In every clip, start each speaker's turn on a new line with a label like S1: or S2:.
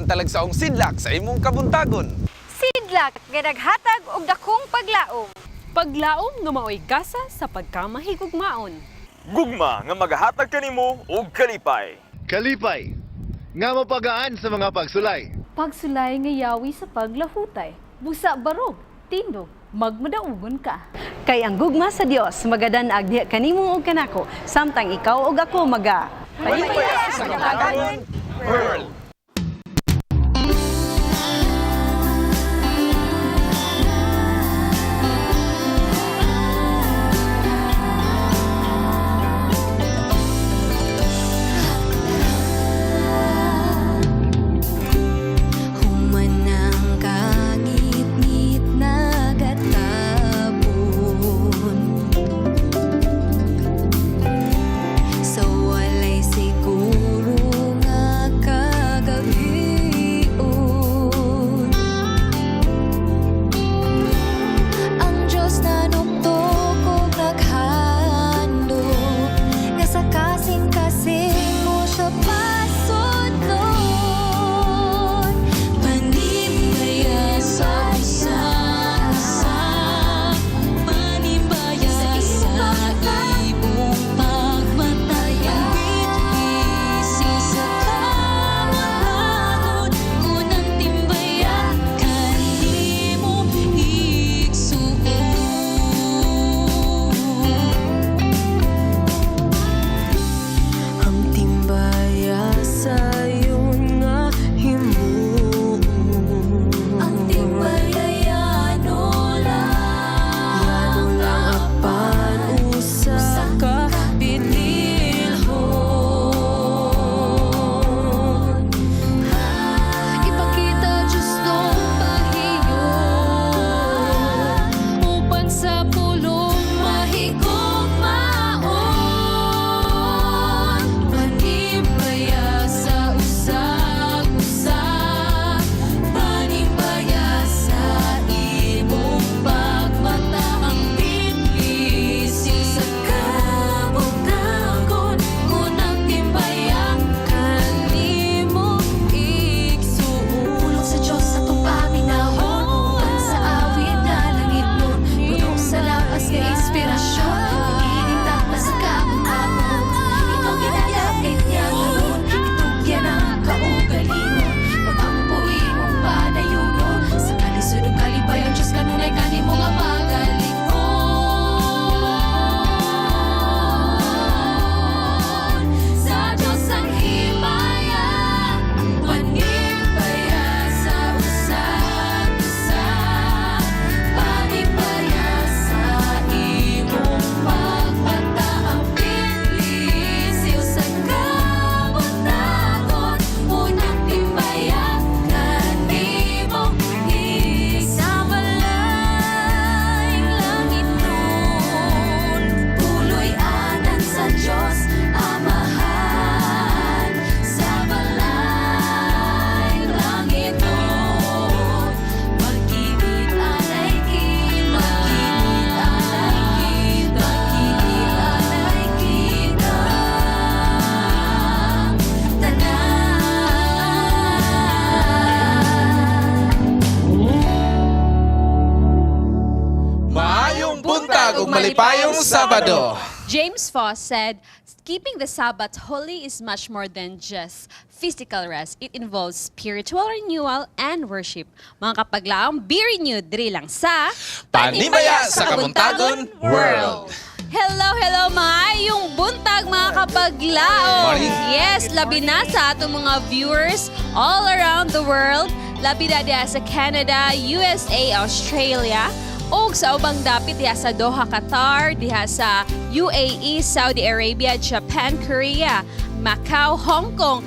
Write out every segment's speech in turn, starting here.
S1: talagsaong sidlak sa imong kabuntagon.
S2: Sidlak nga naghatag og dakong paglaom.
S3: Paglaom nga maoy gasa sa pagkamahigugmaon.
S4: Gugma nga magahatag kanimo og kalipay.
S5: Kalipay, nga mapagaan sa mga pagsulay.
S6: Pagsulay nga yawi sa paglahutay. Busa barog, tindog, magmadaugon ka.
S7: Kay ang gugma sa Dios magadan-ag diha kanimo ug kanako samtang ikaw ug ako maga
S1: Panimbaya sa Kabuntagon World.
S8: Humanang kangitngit nagatapon sa walay siguro nga kagabion. Ang Diyos nanuktok og naghandom nga sa kasing-kasing mo siya pasudlon. Panimbaya sa isa, panimbaya sa imong pagmataya. Bitbisi sa kabuntagon, unang timbaya kanimo igsuon. Ang timbaya sayon nga himuon. Ang timbaya yano lang, yano lang apan usa ka bililhon. Ipakita Diyos nung pahiyon upan sa pulong mahigugmaon. Panimbaya sa usag-usa, panimbaya sa imong pagmata. Ang bitbisin sa kabuntagon, unang timbaya kanimo igsuon. Pulong sa Diyos atong paminawon, uban sa awit nga langit nun, puno sa labas nga inspirasyon. Ining takna sa kabuntagon, ikaw ginalapit niya karon. Itugyan ang kaugalingon, pag-ampo imong panayunon. Sa kalisod ug kalipay ang Diyos kanunay kanimo nga magalikon. Sa Diyos ang himaya, panimbaya sa usag-usa, panimbaya sa imong pagmata. Ang bitbisi sa kabuntagon, unang timbaya kanimo sa balay langit nun. Puloy-anan sa Diyos Amahan, sa balay langit nun. Magkibit-anay kita, magkibit-anay kita, magkibit-anay kita tanan.
S1: Maayong buntag ug malipayong Sabado.
S3: James Foss said, "Keeping the Sabbath holy is much more than just physical rest. It involves spiritual renewal and worship." Mga kapaglaom, be renewed diri lang sa
S1: Panimbaya sa Kabuntagon World.
S3: Hello, hello, maayong buntag, mga kapaglaom.
S1: Morning.
S3: Yes, labi na sa atong mga viewers all around the world. Labi na diha sa Canada, USA, Australia, ug sa ubang dapit diha sa Doha, Qatar, diha sa UAE, Saudi Arabia, Japan, Korea, Macau, Hong Kong.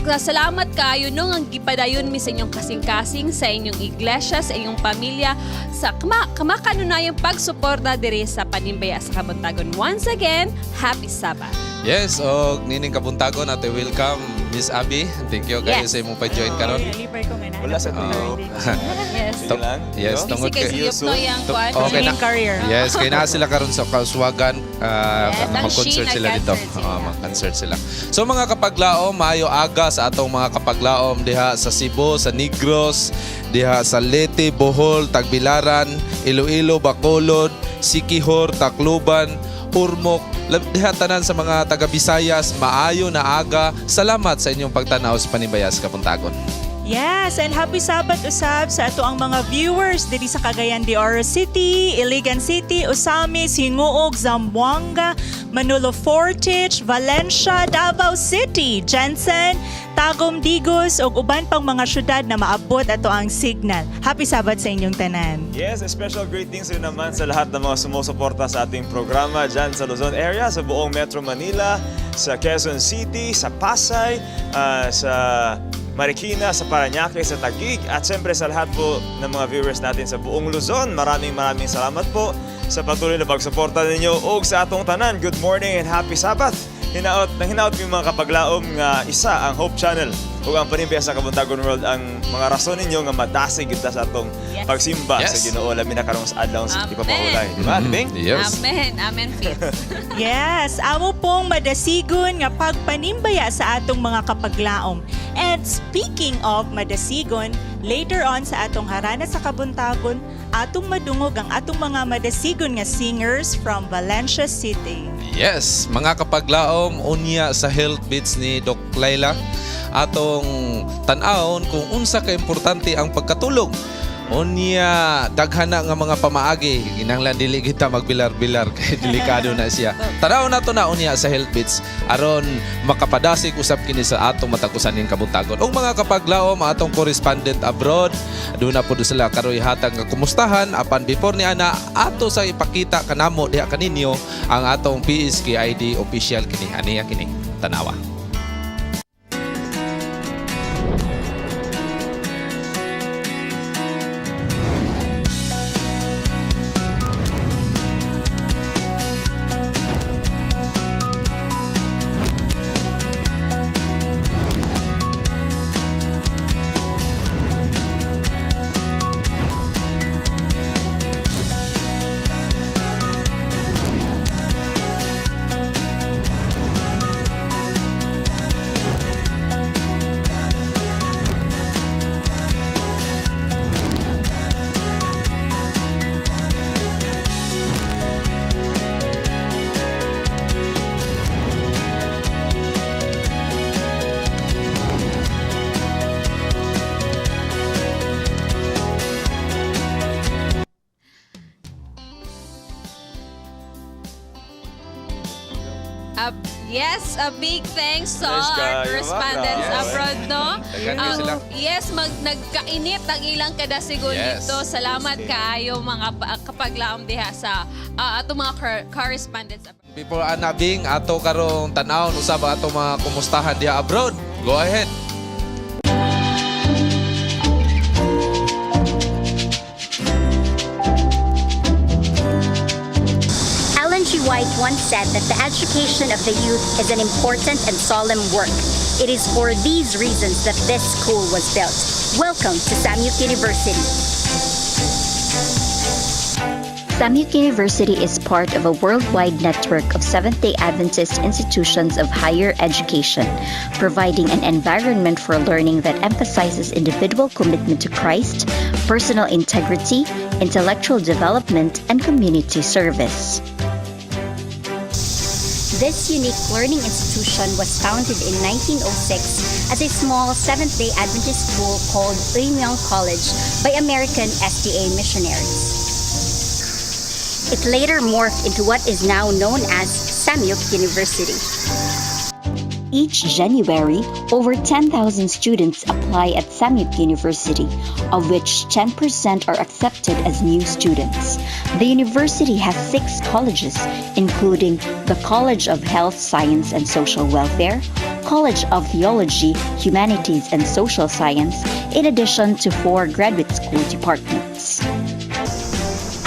S3: Salamat kayo nung ang gipadayon mi sa inyong kasing-kasing, sa inyong iglesia, sa inyong pamilya, sa kamakanunayang pagsuporta diri sa Panimbaya sa Kabuntagon. Once again, Happy Sabbath.
S1: Yes, og nining kabuntagon ate welcome Miss Abby. Thank you kayo sa imong pa-join karon.
S9: Nalipay ko nga.
S4: Wala sa Tuyop.
S3: Yes.
S4: Sige lang.
S1: Yes,
S4: Go.
S1: tungod
S3: Busy kay
S1: kay
S3: si Yop no yang kuan.
S1: Okay na.
S9: Singing career.
S1: Yes, kay naa sila karon sa Kauswagan,
S3: Yes, ang
S1: mag-concert
S3: Sheena
S1: sila dito.
S3: concert sila.
S1: Oo, mag-concert sila. So mga kapaglaom, maayo aga sa atong mga kapaglaom diha sa Cebu, sa Negros, diha sa Leyte, Bohol, Tagbilaran, Iloilo, Bacolod, Siquijor, Tacloban, Ormoc, diha tanan sa mga taga Visayas, maayo na aga. Salamat sa inyong pagtanaw sa Panimbaya sa Kabuntagon.
S9: Yes, and happy Sabbath usab sa ato ang mga viewers diri sa Cagayan de Oro City, Iligan City, Ozamis, Gingoog, Zamboanga, Manolo Fortich, Valencia, Davao City, Jensen, Tagum, Digos ug uban pang mga syudad na maabot ato ang signal. Happy Sabbath sa inyong tanan.
S4: Yes, a special greetings rin naman sa lahat ng mga sumusuporta sa ating programa dyan sa Luzon area, sa buong Metro Manila, sa Quezon City, sa Pasay, sa Marikina, sa Parañaque, sa Taguig, at siyempre sa lahat po ng mga viewers natin sa buong Luzon. Maraming maraming salamat po sa patuloy na pagsuporta ninyo ug sa atong tanan. Good morning and happy Sabbath! Hinaot, nang hinaot yung mga kapaglaom nga isa ang Hope Channel ug ang Panimbaya sa Kabuntagon World ang mga rason ninyo nga madasig kita sa atong pagsimba sa Ginoo labi na karong sa adlaw sa
S3: Amen.
S4: ipapahulay. Di ba, Libing?
S3: Amen. Amen, Fitz.
S9: Yes, amo pong madasigon nga pagpanimbaya sa atong mga kapaglaom. And speaking of madasigon, later on sa atong harana sa Kabuntagon, atong madungog ang atong mga madasigon nga singers from Valencia City.
S1: Yes, mga kapaglaom, unya sa Health Beats ni Doc Laila atong tan-awon kung unsa ka importante ang pagkatulog. Unya daghan na nga mga pamaagi, kinahanglan dili kita magbilar-bilar kay delikado na siya. Tan-awon nato na unya sa Health Beats aron makapadasig usab kini sa atong matag usa ning kabuntagon. Ug mga kapaglaom, atong correspondent abroad, duna po do sila karoy hatag nga kumustahan apan before ni ana ato sa ipakita kanamo diha kaninyo ang atong PSKID official kini aniya kini tanawa.
S3: Yes, a big thanks to
S4: Nice
S3: all our
S4: kayo,
S3: correspondents
S4: Yes.
S3: abroad, no?
S1: Daghan kayo sila.
S3: Yes, nagkainit ang ilang kadasigon dito. Salamat kaayo mga kapaglaom diha sa atong mga correspondents abroad.
S1: Before ana Bing, ato karong tan-awon usab ang atong mga kumustahan diha abroad. Go ahead.
S10: Ellen G. White once said that the education of the youth is an important and solemn work. It is for these reasons that this school was built. Welcome to Sahmyook University. Sahmyook University is part of a worldwide network of Seventh-day Adventist institutions of higher education, providing an environment for learning that emphasizes individual commitment to Christ, personal integrity, intellectual development, and community service. This unique learning institution was founded in 1906 as a small Seventh-day Adventist school called Uimyong College by American SDA missionaries. It later morphed into what is now known as Sahmyook University. Each January, over 10,000 students apply at Sahmyook University, of which 10% are accepted as new students. The university has 6 colleges, including the College of Health Science and Social Welfare, College of Theology, Humanities and Social Science, in addition to 4 graduate school departments.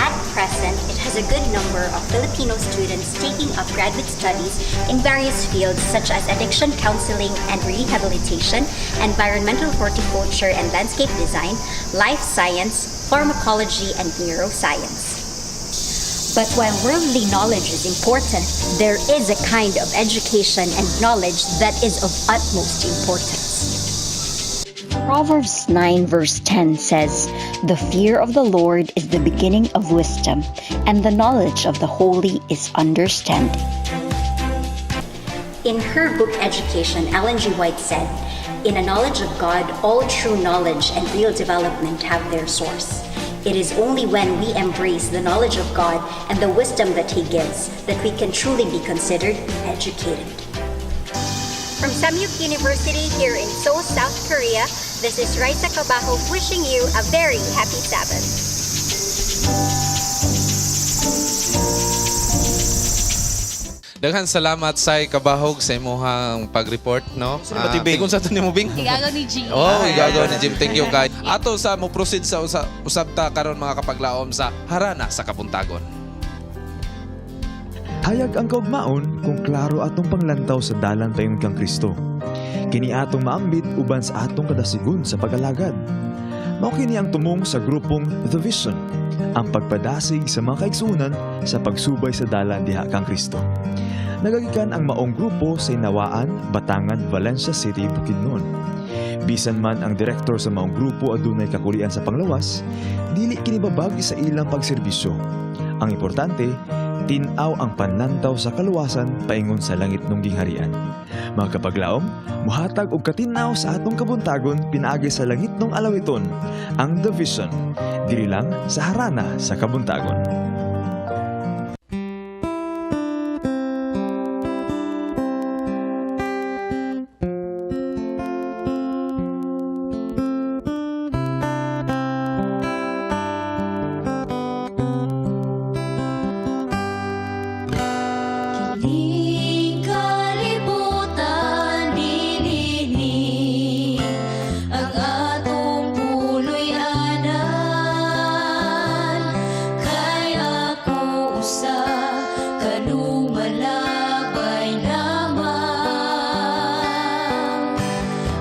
S10: At present, it has has a good number of Filipino students taking up graduate studies in various fields such as addiction counseling and rehabilitation, environmental horticulture and landscape design, life science, pharmacology, and neuroscience. But while worldly knowledge is important, there is a kind of education and knowledge that is of utmost importance. Proverbs 9, verse 10 says, "The fear of the Lord is the beginning of wisdom, and the knowledge of the holy is understanding." In her book Education, Ellen G. White said, "In a knowledge of God, all true knowledge and real development have their source. It is only when we embrace the knowledge of God and the wisdom that He gives that we can truly be considered educated." From Sahmyook University here in Seoul, South Korea, this is Raisa Kabajo wishing you a very happy Sabbath.
S1: Daghan salamat say Kabahog sa imuhang pag-report, no?
S4: Sino ba ti Bing?
S1: Kung sa to nimo, Bing?
S3: Igagaw ni G.
S1: Oh, igagaw ni Jim. Thank you kay. Ato sa mo proceed sa usab ta karon, mga kapaglaom, sa Harana sa Kabuntagon.
S4: Hayag ang kaugmaon kung klaro atong panglantaw sa dalan paingon kang Kristo. Kini atong maambit uban sa atong kadasigon sa pag-alagad. Mao kini ang tumong sa grupong The Vision, ang pagpadasig sa mga kaigsuonan sa pagsubay sa dalan diha kang Kristo. Nagagikan ang maong grupo sa Inawaan, Batangan, Valencia City, Bukidnon. Bisan man ang direktor sa maong grupo adunay kakulian sa panglawas, dili kini babag sa ilang pagserbisyo. Ang importante, tin-aw ang panlantaw sa kaluwasan paingon sa langitnong gingharian. Mga kapaglaom, muhatag og katinaw sa atong kabuntagon pinaagi sa langitnong alawiton, ang The Vision, diri lang sa Harana sa Kabuntagon.
S8: Kining kalibutan dili ni ang atong puloy-anan, kay ako usa kalumalabay lamang.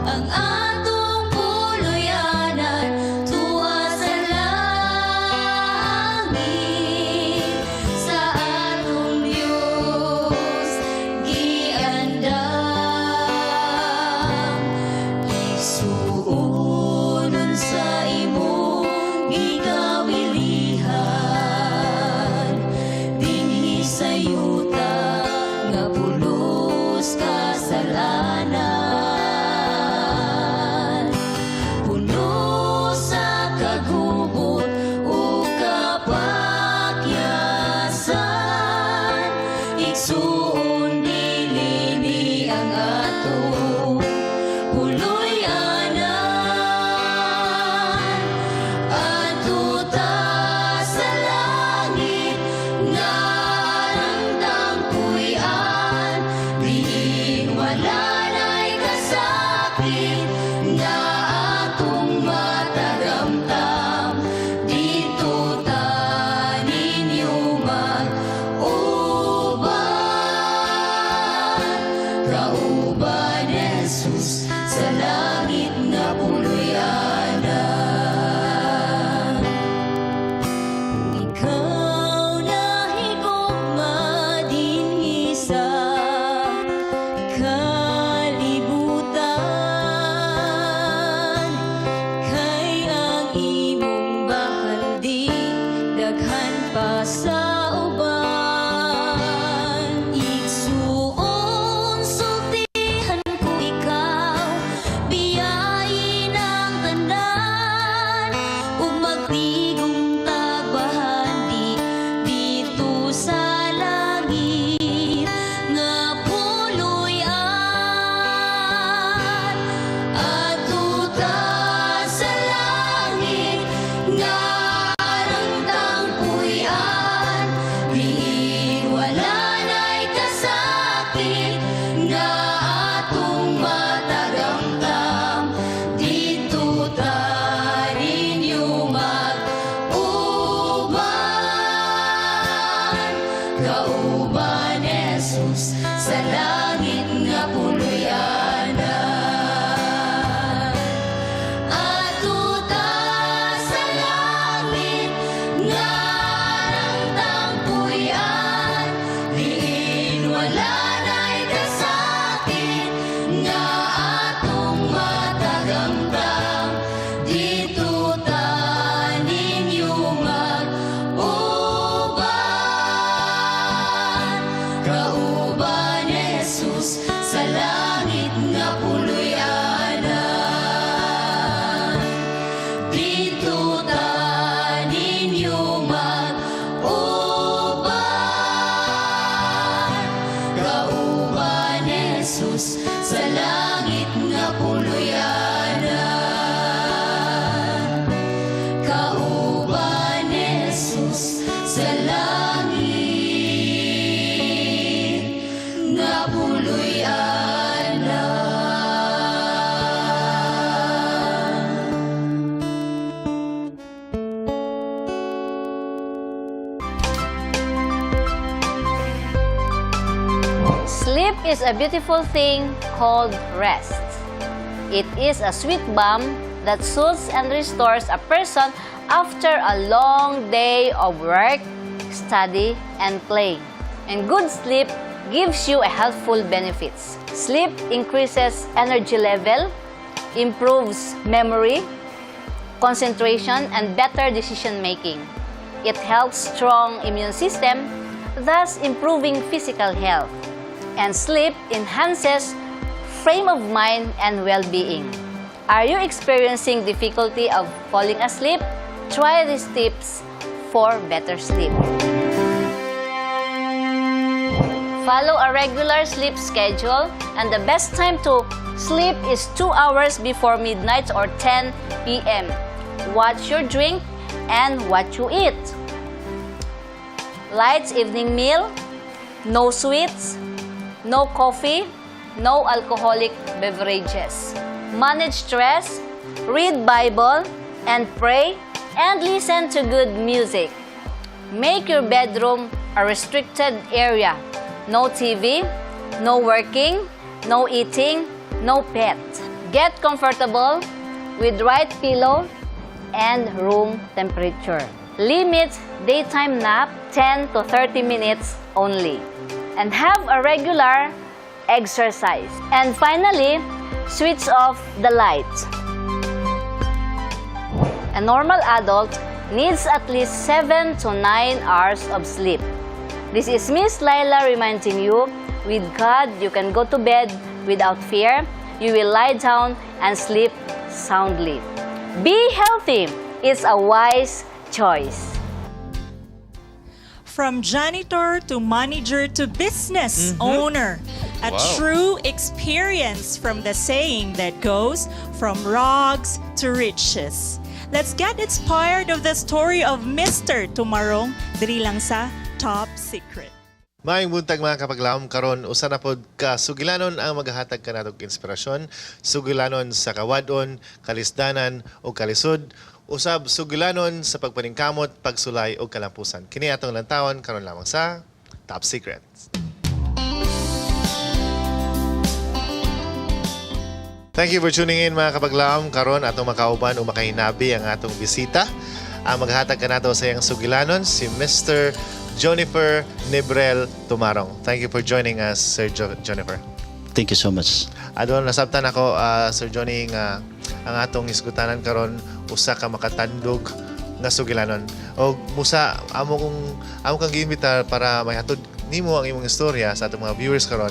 S8: Ang atong puloy-anan tuwa sa langit, sa atong Diyos giandam. Igsuonon sa imong gikawilihan dinhi sa yuta nga pulos kasalanan, puno sa kagubot ug kapakyasan. Igsuon, dili ni ang atong puloy-anan. Adto ta sa langit nga arangtang puy-an, diin wala nay kasakit nga atong matagamtam. Didto ta ninyo mag-uban, kauban ni Jesus sa langit nga puloy-anan. Ikaw nahigugma dinhi sa kalibutan, kay ang imong bahaldi daghan pa sa uban. Igsuon, sultihan ko ikaw, biyain ang tanan ug magtigom tagbahandi didto sa langit nga puloy-an. Adto ta sa langit nga arangtang puy-an. Kauban Jesus sa langit nga puloy-anan. Adto ta sa langit nga arangtang puy-an, diin wala na'y kasakit nga atong matagamtam. Didto ta ninyo mag-uban, kauban Jesus sa langit nga puloy-anan. Didto ta ninyo mag-uban, kauban Jesus sa langit nga puloy-anan. Kauban Jesus sa langit nga puloy-anan.
S11: Sleep is a beautiful thing called rest. It is a sweet balm that soothes and restores a person after a long day of work, study, and play. And good sleep gives you a healthful benefits. Sleep increases energy level, improves memory, concentration, and better decision making. It helps strong immune system, thus improving physical health. And sleep enhances frame of mind and well-being. Are you experiencing difficulty of falling asleep? Try these tips for better sleep. Follow a regular sleep schedule, and the best time to sleep is 2 hours before midnight or 10 p.m. Watch your drink and what you eat. Light evening meal, no sweets, no coffee, no alcoholic beverages. Manage stress, read Bible and pray, and listen to good music. Make your bedroom a restricted area. No TV, no working, no eating, no pet. Get comfortable with right pillow and room temperature. Limit daytime nap 10 to 30 minutes only. And have a regular exercise. And finally, switch off the light. A normal adult needs at least 7 to 9 hours of sleep. This is Miss Laila reminding you, with God, you can go to bed without fear. You will lie down and sleep soundly. Be healthy. It's a wise choice.
S9: From janitor to manager to business owner. A true experience from the saying that goes from rags to riches. Let's get inspired of the story of Mr. Tumarong diri lang sa Top Secret.
S5: Maayong buntag, mga kapaglaom. Karon, usa na pod ka sugilanon ang maghahatag kanatong inspirasyon, sugilanon sa kawadon, kalisdanan o kalisod, usab sugilanon sa pagpaningkamot, pagsulay o kalampusan. Kini atong lantawon karon lamang sa Top Secret. Thank you for tuning in, mga kapaglaom. Karon, atong makauban o makahinabi ang atong bisita. Ang maghatag kanato sa iyang sugilanon, si Mr. Jonifer Nibrel Tumarong. Thank you for joining us, Sir Jonifer.
S12: Thank you so much.
S5: Adon nasabtan ako, Sir Johnny, nga ang atong isgutanan karon usa ka makatandog nga sugilanon. Og musa amo kung amo kang giimbitar para mahatod nimo ang imong istorya sa atong mga viewers karon.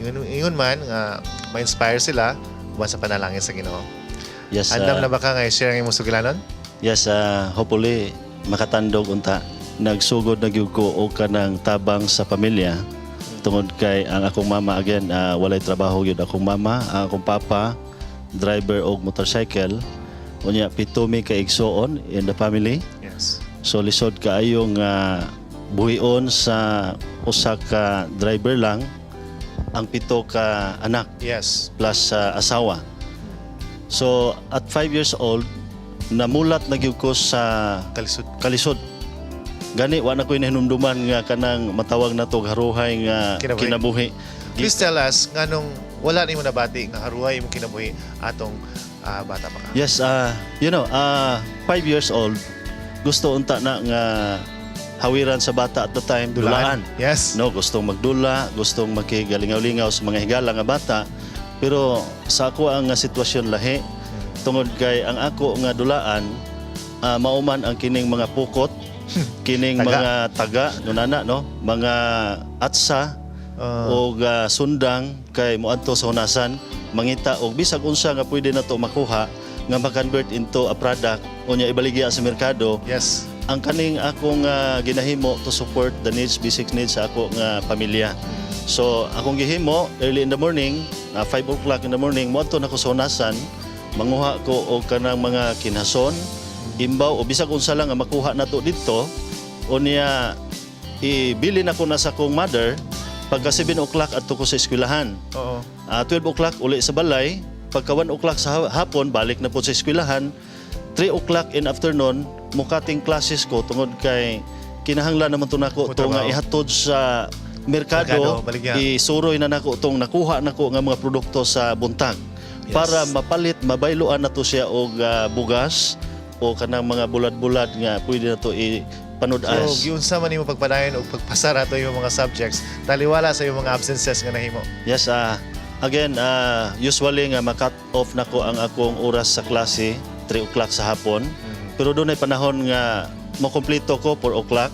S5: Ingon man nga ma-inspire sila uban sa panalangin sa Ginoo.
S12: Yes,
S5: Andam na ba ka nga i-share ang imong sugilanon?
S12: Yes, hopefully makatandog unta. Nagsugod na gyud ko og kanang tabang sa pamilya tungod kay ang akong mama, again, walay trabaho gyud akong mama, ang akong papa driver og motorcycle. Unya pito mi ka igsuon in the family. So lisod kaayo nga buhion sa usa ka driver lang ang pito ka anak plus sa asawa. So at 5 years old, namulat na gyud ko sa
S5: Kalisod.
S12: Kalisod. Gani wa na ko'y nahinumduman nga kanang matawag na to haruhay nga
S5: kinabuhi.
S12: Kinabuhi.
S5: Please tell us nganong wala nimo nabati nga haruhay imong kinabuhi atong bata pa ka.
S12: Yes, 5 years old, gusto unta na nga hawiran sa bata at the time, dulaan. No, gustong magdula, gustong makigalingaw-lingaw sa mga higala nga bata. Pero sa ako ang nga sitwasyon lahi, tungod kay ang ako nga dulaan, mauman ang kining mga pukot, kining
S5: Taga.
S12: Mga taga, nunana, no? Mga atsa, og sundang kay moadto sa hunasan mangita og bisag unsa nga pwede nato makuha nga ma-convert into a product, unya ibaligya sa merkado. Ang kaning akong ginahimo to support the needs, basic needs sa ako nga pamilya. So akong gihimo early in the morning, 5 o'clock in the morning, moadto na ko sa hunasan, manguha ko og kanang mga kinhason, imbaw o bisag unsa lang nga makuha nato didto, unya ibili na ko na sa akong mother. Pagka 7 o'clock, adto ko sa eskwelahan. 12 o'clock uli sa balay, pagka 1 o'clock sa hapon balik na po sa eskwelahan. 3 o'clock in afternoon mo-cutting classes ko tungod kay kinahanglan naman to nako to nga
S5: Mo trabaho.
S12: ihatod sa merkado,
S5: Merkado, baligya.
S12: Isuroy na nako tong nakuha nako nga mga produkto sa buntag para mapalit, mabayloan na to siya og bugas o kanang mga bulad-bulad nga pwede na to ipanud-as.
S5: So, giunsa man nimo pagpadayon og pagpasar ato imong mga subjects taliwala sa imong mga absences nga nahimo?
S12: Yes, again, usually nga ma-cut off na ko ang akong oras sa klase, 3 o'clock sa hapon. Pero dunay panahon nga makompleto ko 4 o'clock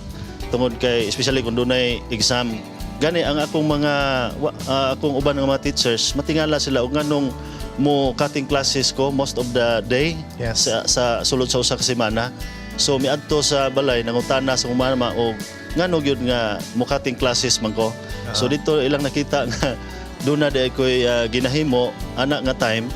S12: tungod kay especially kung dunay exam. Gani ang akong mga akong uban nga mga teachers, matingala sila og nganong mo cutting classes ko most of the day sa sulod sa usa ka semana. So miadto sa balay, nangutana sa akong mama og ngano gyud nga mo cutting classes man ko. So dito ilang nakita nga doon na di ko'y ginahimo ana nga time,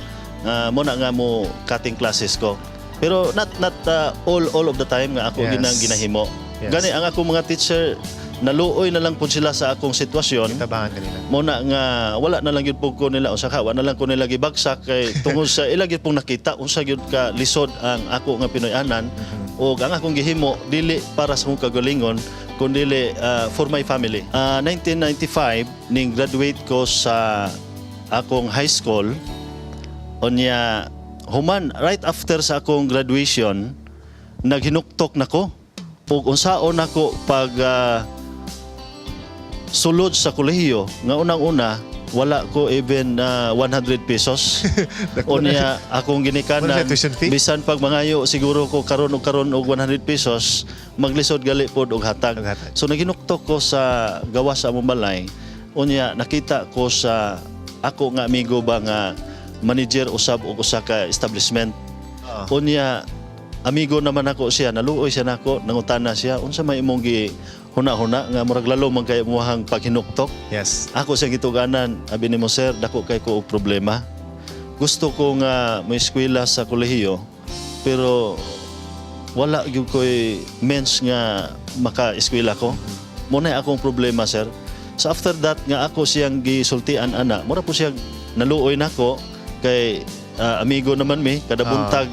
S12: mo na nga mo cutting classes ko. Pero not not all of the time nga ako ginang ginahimo. Gani ang akong mga teacher, naluoy na lang pud sila sa akong sitwasyon.
S5: Tabangan kanila.
S12: Mo na nga wala na lang gyud pud ko nila unsa ka, wala na lang ko nila gibagsak kay tungod sa ila gyud pong nakita unsa gyud ka lisod ang ako nga Pinoy-anan ug ang akong gihimo dili para sa akong kagalingon kundili for my family. 1995 ning graduate ko sa akong high school. Unya human, right after sa akong graduation, naghinuktok nako ug unsaon nako pag sulod sa kolehiyo nga unang-una wala ko even 100 pesos. Unya akong
S5: Wala
S12: ginikanan
S5: siya tuition fee?
S12: Bisan pag mangayo siguro ko karon og karon og 100 pesos, maglisod gali pod og hatag. So naginuktok ko sa gawas sa among balay. Unya nakita ko sa ako nga amigo ba nga manager usab og usa ka establishment. Unya amigo naman ako siya, naluoy siya nako, nangutana siya, unsa may imong gi huna-huna nga murag lalo man kay imuhang paghinuktok? Ako siya gituganan, abi nimo sir, dako kay ko og problema. Gusto ko nga mo eskwela sa kolehiyo, pero wala gyud ko'y means nga maka-eskwela ko. Mo na akong problema, sir. So after that nga ako siyang gisultian ana, mura po siya naluoy nako kay amigo naman mi kada buntag,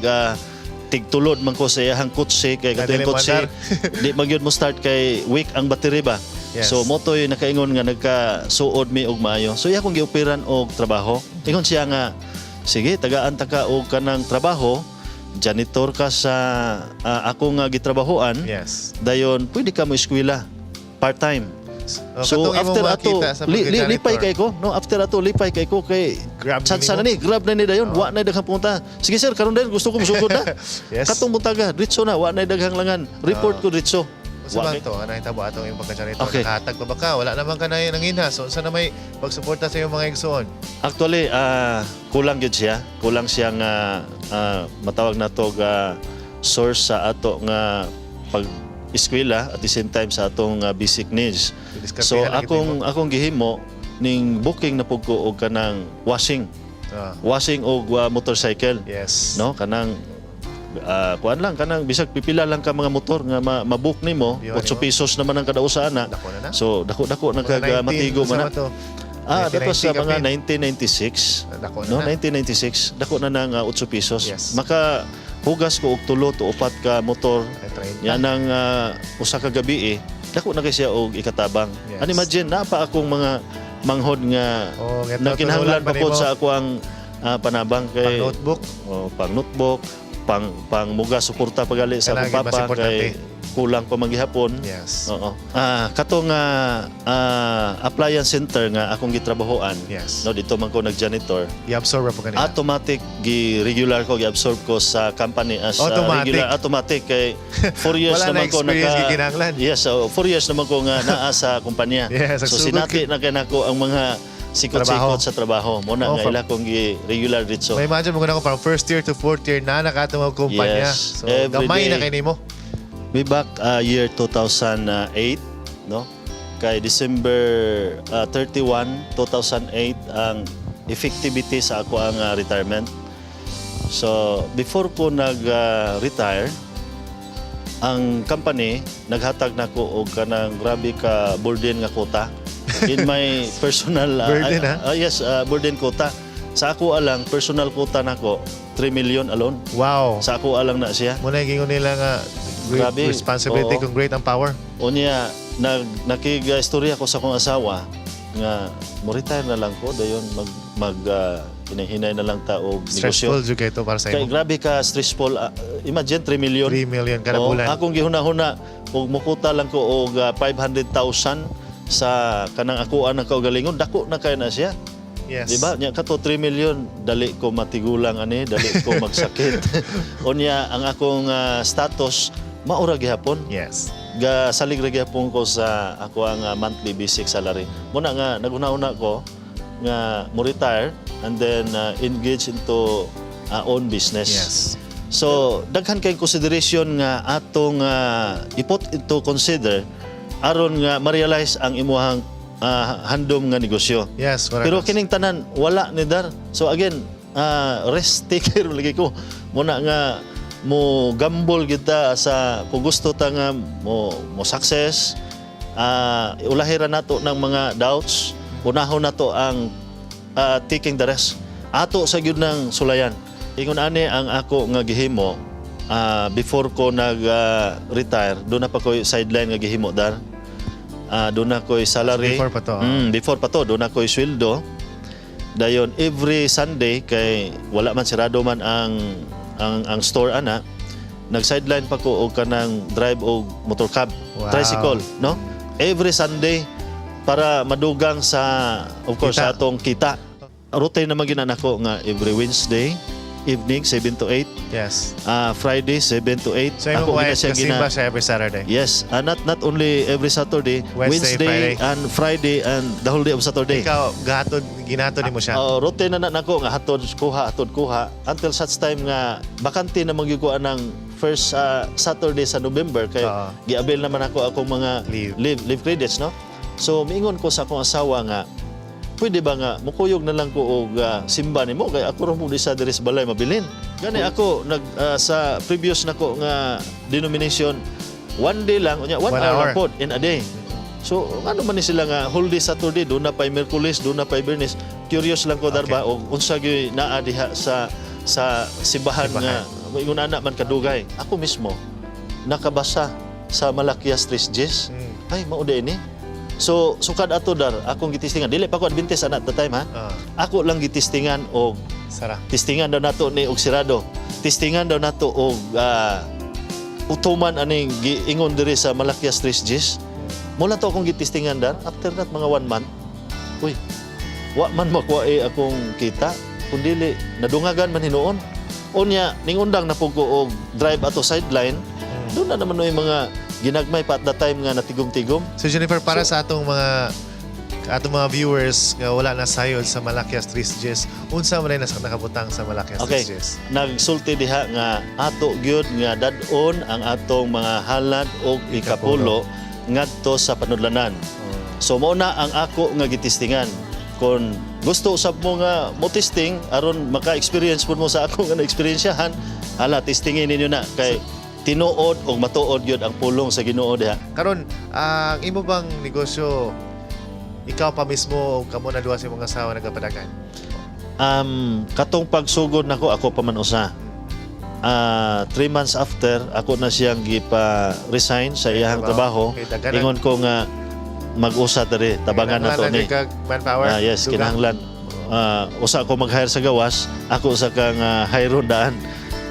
S12: tigtulod man ko sa iyahang kotse kay
S5: Kadali
S12: katong kotse
S5: mo andar.
S12: Di man gyud mo start kay weak ang battery ba. So motoy nakaingon nga nagkasuod mi og maayo. So iya akong giupiran og trabaho. Ingon siya nga sige, tagaan ta ka og kanang trabaho, janitor ka sa ako nga gitrabahoan. Dayon pwede ka mo eskwela part-time.
S5: Oh,
S12: So
S5: katong imong
S12: after ato
S5: makita sa
S12: li, lipay
S5: pagka-janitor.
S12: kay ko, no, after ato lipay kay ko kay
S5: Grab
S12: chance
S5: nimo.
S12: na ni, grab na ni dayon, wa na daghang punta. Sige sir, karon dayon gusto ko musugod na. Katong buntaga, diretso na, wa na daghang langan. Report ko diretso.
S5: Unsa
S12: Wa
S5: man
S12: kay-
S5: to, ano hitabo atong imong pagka-janitor?
S12: Okay.
S5: Nakahatag pa ba ka? Wala naman ka na nangina. So unsa na may pagsuporta sa imong mga igsoon?
S12: Actually, kulang gyud siya. Kulang siya nga matawag nato ga source sa ato nga pag eskwela at the same time sa atong basic needs. So
S5: Diskartehan lang
S12: akong akong gihimo ning booking na pud ko og kanang washing. Washing og motorcycle. No, kanang kuan lang, kanang bisag pipila lang ka mga motor nga mabook nimo,
S5: Biwa
S12: 8
S5: nimo.
S12: pesos naman ang kada usa ana.
S5: Dako na na.
S12: So dako-dako
S5: Mga
S12: nagkag
S5: 19,
S12: matigo man
S5: unsa
S12: na.
S5: man to?
S12: That was sa
S5: 1990
S12: mga
S5: kapin.
S12: 1996.
S5: Dako na
S12: No,
S5: na.
S12: 1996. Dako na ng 8 pesos. Maka Hugas ko og tulo to upat ka motor.
S5: Ay, 30.
S12: Yan ang usa ka gabi eh. Dako na kay siya og ikatabang. And imagine naa pa akong mga manghod nga
S5: Oh, nga
S12: nagkinahanglan
S5: tutulunan
S12: pa
S5: pa
S12: pod
S5: nimo.
S12: sa ako ang panabang kay
S5: Pang notebook.
S12: Oh, pang notebook, pang pang muga suporta pagali sa
S5: Kanang
S12: akong
S5: mas
S12: papa
S5: importante.
S12: kay kulang pa man gihapon. Oo. Katong appliance center nga akong gitrabahoan. No, dito man ko nag-janitor.
S5: I-absorb ra po kanila.
S12: Automatic gi regular ko, gi-absorb ko sa company as
S5: Automatic.
S12: regular, automatic kay 4 years
S5: Wala na
S12: naman ko
S5: experience gikinahanglan.
S12: Yes, so 4 years naman ko nga naa sa kumpanya.
S5: Yes,
S12: So
S5: nagsugod
S12: sinati na kay nako ang mga sikot-sikot
S5: Trabaho.
S12: sa trabaho. Muna
S5: Oh,
S12: nga ila kong gi regular dito.
S5: May imagine mo ko from first year to fourth year na nakatungog kumpanya.
S12: Yes,
S5: So
S12: every
S5: gamay
S12: day.
S5: na kay nimo.
S12: Way back year 2008, no? Kay December 31, 2008 ang effectivity sa ako ang retirement. So, before ko nag-retire, ang company naghatag nako og kanang grabe ka burden nga quota in my personal
S5: Burden, ha?
S12: Yes, burden quota. Sa ako alang personal quota nako 3 million alone.
S5: Wow.
S12: Sa ako alang na siya.
S5: Muna gingon nila nga great
S12: Grabe.
S5: responsibility
S12: Oo.
S5: kung great ang power.
S12: Unya, nakig-istorya ko sa akong asawa nga mo retire na lang ko dayon mag mag hinay-hinay na lang ta og negosyo.
S5: Stressful jud kay to para sa
S12: Kay
S5: imo.
S12: grabe ka stressful. Imagine 3 million.
S5: 3 million kada
S12: Oo,
S5: bulan.
S12: akong gihuna-huna og mukuta lang ko og 500,000 sa kanang akuan ng kaugalingon, dako na kay na siya. Di ba? Nya kato 3 million, dali ko matigulang ani, dali ko magsakit. Unya ang akong status maura gihapon. Ga salig ra gihapon ko sa ako ang monthly basic salary. Muna nga naghuna-huna ko nga mo retire and then engage into own business. So daghan kay consideration nga atong i-put into consider aron nga ma-realize ang imuhang handom nga negosyo.
S5: Yes, correct.
S12: Pero kining tanan wala ni dar. So again, risk taker lagi ko. Muna nga mo gamble kita sa kung gusto ta nga mo mo success, ulahiran nato ng mga doubts, unahon nato ang taking the risk. Ato sa gyud ng sulayan. Ingon ani ang ako nga gihimo before ko nag retire, doon na pa ko sideline nga gihimo dar. Doon na ko'y salary.
S5: Before pa to, ah.
S12: Before pa to, doon na ko'y sweldo. Dayon every Sunday kay wala man sirado man ang store ana. Nag-sideline pa ko og kanang drive og motor cab, tricycle, no? Every Sunday para madugang sa, of course,
S5: Kita.
S12: sa atong kita. Routine naman ginana ko nga every Wednesday evening 7 to 8. Friday 7 to 8.
S5: So imong
S12: Ako gina
S5: wife
S12: siya
S5: kasimba siya every Saturday.
S12: Yes, not only every Saturday,
S5: Wednesday,
S12: Wednesday,
S5: Friday.
S12: and Friday and the whole day of Saturday.
S5: Ikaw gahatod ginahatod nimo siya.
S12: Oh, routine na na nako nga hatod kuha until such time nga bakante na magyud ko anang first Saturday sa November kay giabil naman ako akong mga leave leave credits, no. So miingon ko sa akong asawa nga pwede ba nga mukuyog na lang ko og simba nimo kay ako ra mo di sa diri sa balay mabilin. Gani ako nag sa previous nako nga denomination, one day lang unya one
S5: One
S12: hour,
S5: hour.
S12: lang pod in a day. So ano man ni sila nga whole day Saturday, doon na pa'y Miyerkules, doon na pa'y Biyernes. Curious lang ko darba og unsa gyud naa diha sa simbahan nga ingon ana man kadugay. Ako mismo nakabasa sa Malakias 3:10. Ay, mao di ni. So sukad ato dar akong gitistingan. Dili pa ko Adventist ana at the time ha. Ako lang gitistingan og
S5: Sara.
S12: Tistingan daw nato ni og sirado. Tistingan daw nato og utuman aning giingon diri sa Malakias 3:10. Mula to akong gitistingan dar after that mga one month. Uy, wa man makuha eh akong kita kun dili nadungagan man hinuon. Unya ningundang na pud ko og drive ato sideline. Doon na naman yung mga ginagmay pa at that time nga natigom-tigom.
S5: So Jennifer, para sa atong mga viewers nga wala na sayod sa Malakias 3:10, unsa man ay nasa nakabutang sa Malakias 3:10?
S12: Nagsulti diha nga ato gyud nga dad-on ang atong mga halad og ikapulo ngadto sa panudlanan. So mao na ang ako nga gitistingan. Kon gusto usab mo nga mo testing aron maka-experience pud mo sa ako nga na-experiensyahan, hala, testingin ninyo na kay tinuod og matuod gyud ang pulong sa Ginoo diha.
S5: Karon, ang imo bang negosyo, ikaw pa mismo o kamo na duha sa imong asawa nagapadagan?
S12: Katong pagsugod nako, ako pa man usa. 3 months after, ako na siyang gipa-resign sa iyahang trabaho.
S5: Okay, daghan.
S12: Ingon ko nga mag-usa diri, tabangan na to
S5: Kinahanglan
S12: ni.
S5: kag manpower.
S12: Ah, yes,
S5: Dugang.
S12: kinahanglan. Usa ko mag-hire sa gawas, ako usa kang hire daan.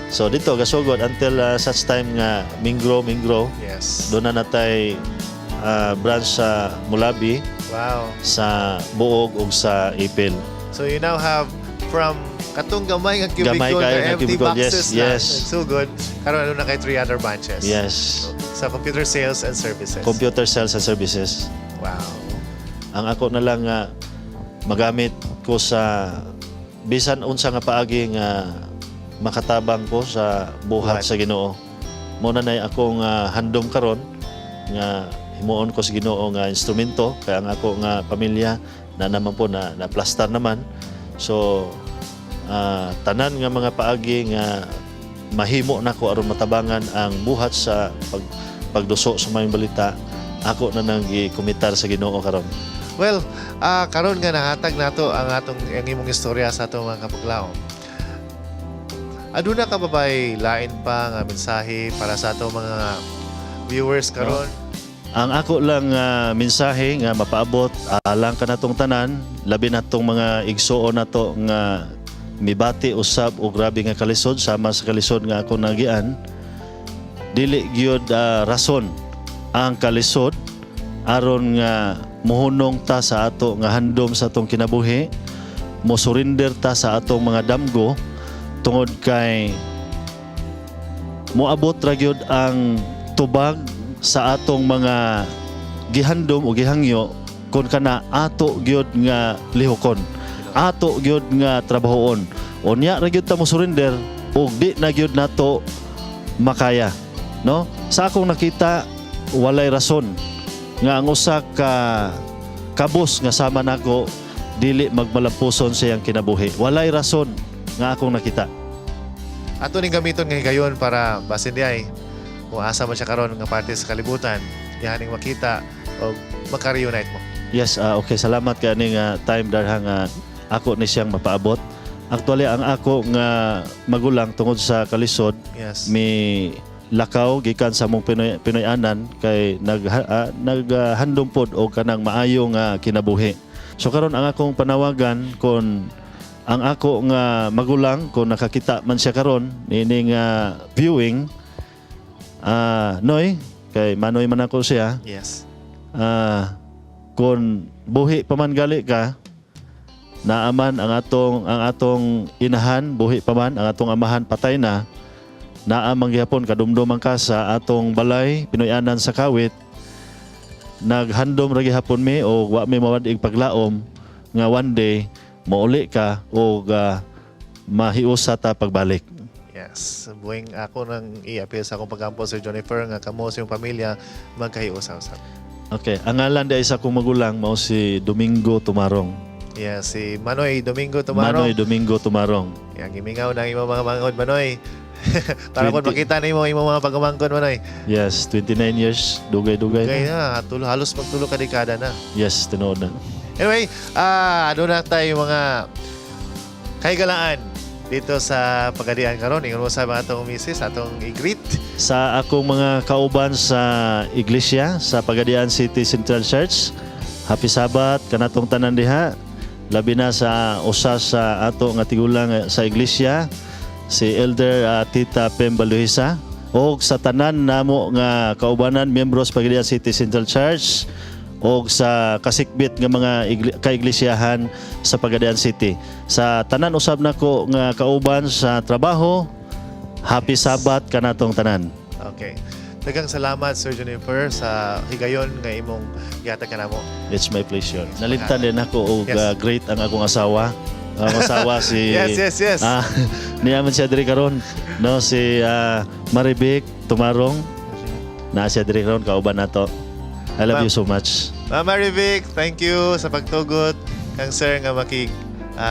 S12: So dito gasugod until such time nga minggrow minggrow. Doon na natay branch sa Mulabi, sa Buog ug sa Ipil.
S5: So you now have from katong gamay nga cubicle
S12: Gamay kayo
S5: nga
S12: nga
S5: empty
S12: cubicle, yes,
S5: boxes na sugod karon ano na kay three other branches. Sa computer sales and services.
S12: Computer sales and services. Ang ako na lang nga magamit ko sa bisan unsa nga paagi nga makatabang ko sa buhat
S5: Buhat.
S12: sa Ginoo. Mo na nay akong handom karon nga himuon ko sa Ginoo nga instrumento kaya ang ako nga pamilya na naman po na, na plastar naman. So tanan nga mga paagi nga mahimo nako aron matabangan ang buhat sa pagduso sa maayong balita, ako na nang gikomitar sa Ginoo karon.
S5: Well, karon nga nahatag nato ang atong ang imong istorya sa atong mga kapuglaom. Aduna ka ba ba'y lain pa nga mensahe para sa atong mga viewers karon?
S12: Ang ako lang mensahe nga mapaabot alang kanatong tanan, labi natong mga igsuon nato nga mibati usab og grabe nga kalisod sama sa kalisod nga ako nagian, dili gyud rason ang kalisod aron nga muhunong ta sa ato nga handom sa atong kinabuhi, mo surrender ta sa atong mga damgo, tungod kay moabot ra gyud ang tubag sa atong mga gihandom o gihangyo kon kana ato gyud nga lihokon, ato gyud nga trabahoon. Unya ra gyud ta mo surrender ug di na gyud nato makaya, no? Sa akong nakita, walay rason nga ang usa ka kabus nga sama nako dili magmalampuson sa iyang kinabuhi. Walay rason nga akong nakita.
S5: Ato ning gamiton nga higayon para basin di ay kung asa man siya karon nga parte sa kalibutan, ihaning makita o maka-reunite mo.
S12: Yes, okay. Salamat kay ani nga time darha nga ako ni siyang mapaabot. Actually, ang ako nga magulang tungod sa kalisod, mi lakaw gikan sa among Pinoy, Pinoy-anan kay naghandom pod og kanang maayo nga kinabuhi. So karon ang akong panawagan, kon ang ako nga magulang kung nakakita man siya karon nining viewing, Noy, kay manoy man ako siya. Kung buhi pa man gali ka, naaman ang atong inahan buhi pa man, ang atong amahan patay na, naa man gihapon kadumduman ka sa atong balay Pinoyanan sa Kawit. Naghandom ra gihapon mi o wa mi mawad-ig paglaom nga one day mouli ka o mahiusa ta pagbalik.
S5: Yes. Buhing ako nang i-appeal sa akong pagampo, Sir Jennifer, nga kamo sa iyong pamilya magkahiusa-usab.
S12: Okay, ang ngalan di ay sa akong magulang mao si Domingo Tumarong.
S5: Yes, si Manoy Domingo Tumarong.
S12: Manoy Domingo Tumarong.
S5: Yan, gimingaw na imong mga manghod, Manoy. Para po
S12: 20
S5: makita na imong mga pagumangkon, Manoy.
S12: Yes, 29 years, dugay-dugay
S5: Kaya
S12: na.
S5: na, tulo, halos magtulo ka dekada na.
S12: Yes, tinuod na.
S5: Anyway, ano na tayo mga kahigalaan dito sa Pagadian karon. Ingon mo sa mga atong misis, atong i-greet.
S12: Sa akong mga kauban sa iglesia sa Pagadian City Central Church, Happy Sabbath kanatong tanan diha. Labi na sa usa sa ato nga tigulang sa iglesia, si Elder Tita Pem Baluhisa, og sa tanan namo nga kaubanan, miyembro sa Pagadian City Central Church og sa kasikbit nga mga kaiglesiyahan sa Pagadian City. Sa tanan usab nako nga kauban sa trabaho, Happy Sabbath kanatong tanan.
S5: Okay. Daghang salamat, Sir Jennifer, sa higayon nga imong gihatag kanamo.
S12: It's my pleasure. Nalimtan din ako og great ang akong asawa. Ang asawa si
S5: Yes.
S12: Niya man siya diri karon, no, si Marivic Tumarong. Na siya diri karon kauban nato. I love you so much.
S5: Ma'am Marivic, thank you sa pagtugot kang sir nga makig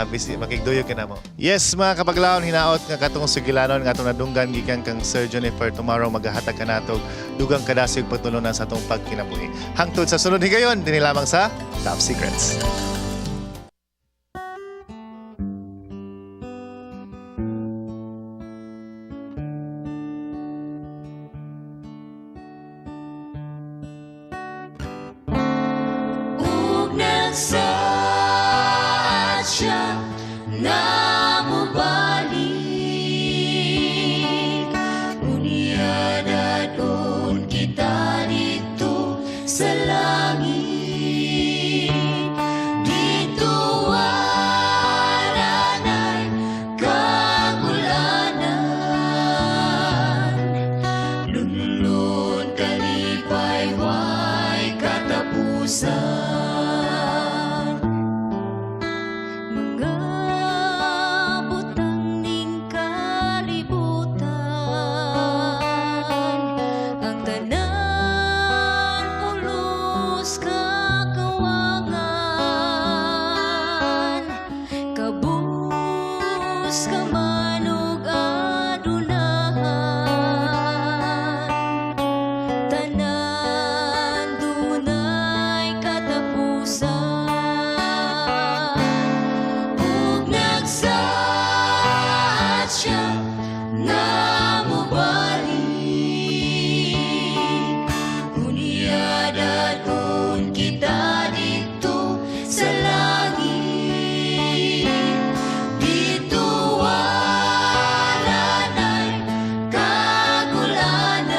S5: busy, makigduyog kanamo. Yes, mga kapaglaon, hinaot nga katong sugilanon nga atong nadunggan gikan kang Sir Jennifer Tumarong magahatag kanato dugang kadasig pagtulunan sa atong pagkinabuhi. Hangtod sa sunod higayon, dinhi lamang sa Top Secrets.
S8: Nagsaad siya nga mobalik. Unya dad-on kita didto sa langit. Didto wala na'y kagul-anan. Lunlun kalipay way katapusan. Mga butang ning kalibutan, ang tanan pulos kakawangan. Kabus ka man ug adunahan, tanan dunay katapusan. Ug nagsaad siya nga mobalik. Unya dad-on kita didto sa langit. Didto wala na'y kagul-anan.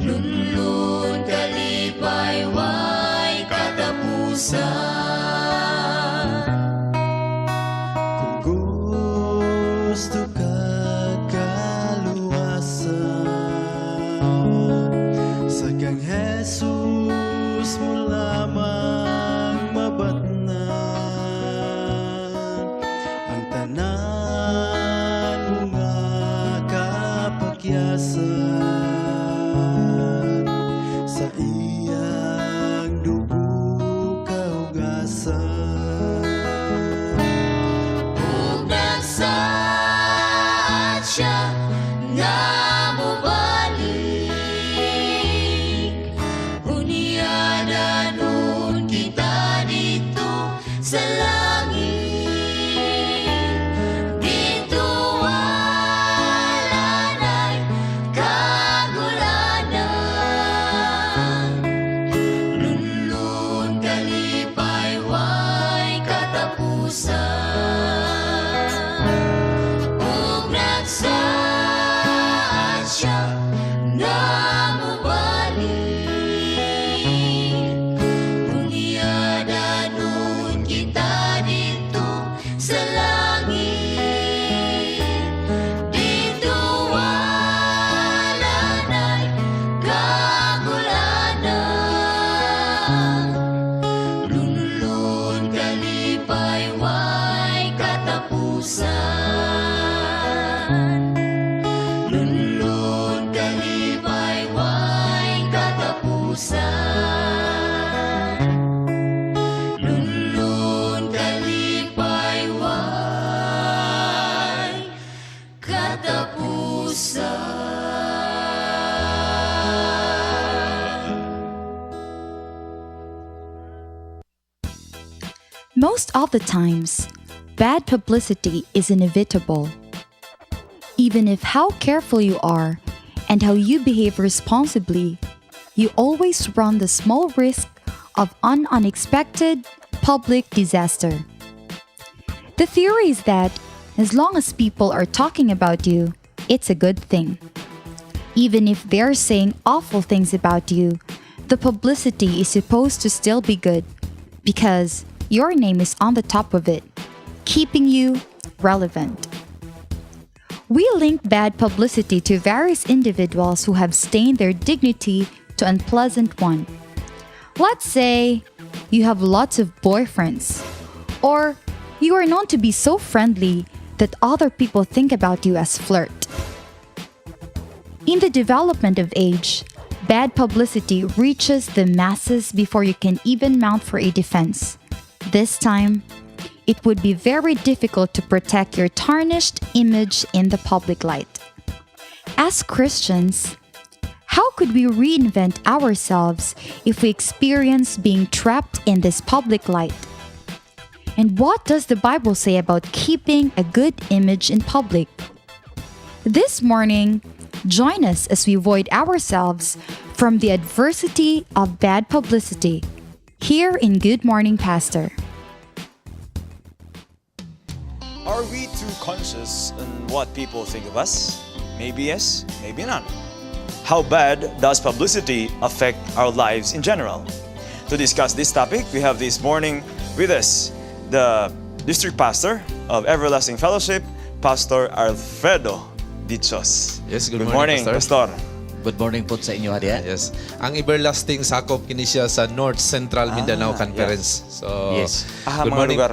S8: Lunlun kalipay way katapusan.
S13: Kung gusto ka kaluwasan, sa kang Jesus mo lamang mabatnan. Ang tanan mo nga kapakyasan sa iyang dugo kahugasan.
S8: Ug nagsaad siya nga mobalik. Unya dad-on kita didto sa langit. Didto wala na'y kagul-anan. Lunlun kalipay way katapusan. Ug nagsaad siya nga mobalik. Unya dad-on kita didto sa langit. Didto wala na'y kagul-anan. Lunlun kalipay way katapusan. Lunlun kalipay way katapusan. Lunlun kalipay way katapusan.
S14: Most of the times, bad publicity is inevitable. Even if how careful you are and how you behave responsibly, you always run the small risk of an unexpected public disaster. The theory is that as long as people are talking about you, it's a good thing. Even if they're saying awful things about you, the publicity is supposed to still be good because your name is on the top of it, keeping you relevant. We link bad publicity to various individuals who have stained their dignity to unpleasant one. Let's say you have lots of boyfriends, or you are known to be so friendly that other people think about you as flirt. In the development of age, bad publicity reaches the masses before you can even mount for a defense. This time, it would be very difficult to protect your tarnished image in the public light. As Christians, how could we reinvent ourselves if we experience being trapped in this public light? And what does the Bible say about keeping a good image in public? This morning, join us as we void ourselves from the adversity of bad publicity. Here in Good Morning Pastor.
S4: Are we too conscious in what people think of us? Maybe yes, maybe not. How bad does publicity affect our lives in general? To discuss this topic, we have this morning with us the district pastor of Everlasting Fellowship, Pastor Alfredo Dichos.
S1: Yes, good
S4: good
S1: morning,
S4: morning,
S1: Pastor.
S4: Pastor.
S15: Good morning po sa inyo, Hadia.
S1: Yes. Ang Everlasting sakop kini siya sa North Central Mindanao Conference. So,
S4: Ah,
S1: good
S4: mga
S1: morning.
S4: lugar.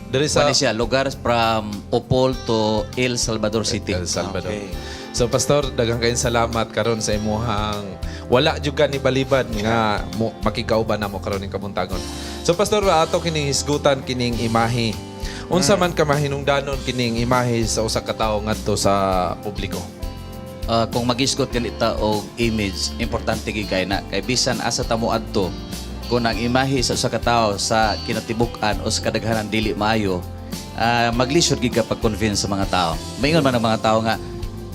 S1: There is a
S15: Kuan siya, lugar from Opol to El Salvador City.
S1: El Salvador. So Pastor, daghang kayong salamat karon sa imuhang wala jud ka ni balibad nga mo, makikauban namo karon ning kabuntagon. So Pastor, ato kining hisgutan kining imahe. Unsa man ka mahinungdanon kining imahe sa usa ka tawo ngadto sa publiko?
S15: Kung magisgot ganita og image, importante gid kay na kay bisan asa ta mo adto, kung ang imahe sa usa ka tawo sa kinatibuk-an o sa kadaghanan dili maayo, maglisod gid ka pag-convince sa mga tao. Maingon man ang mga tao nga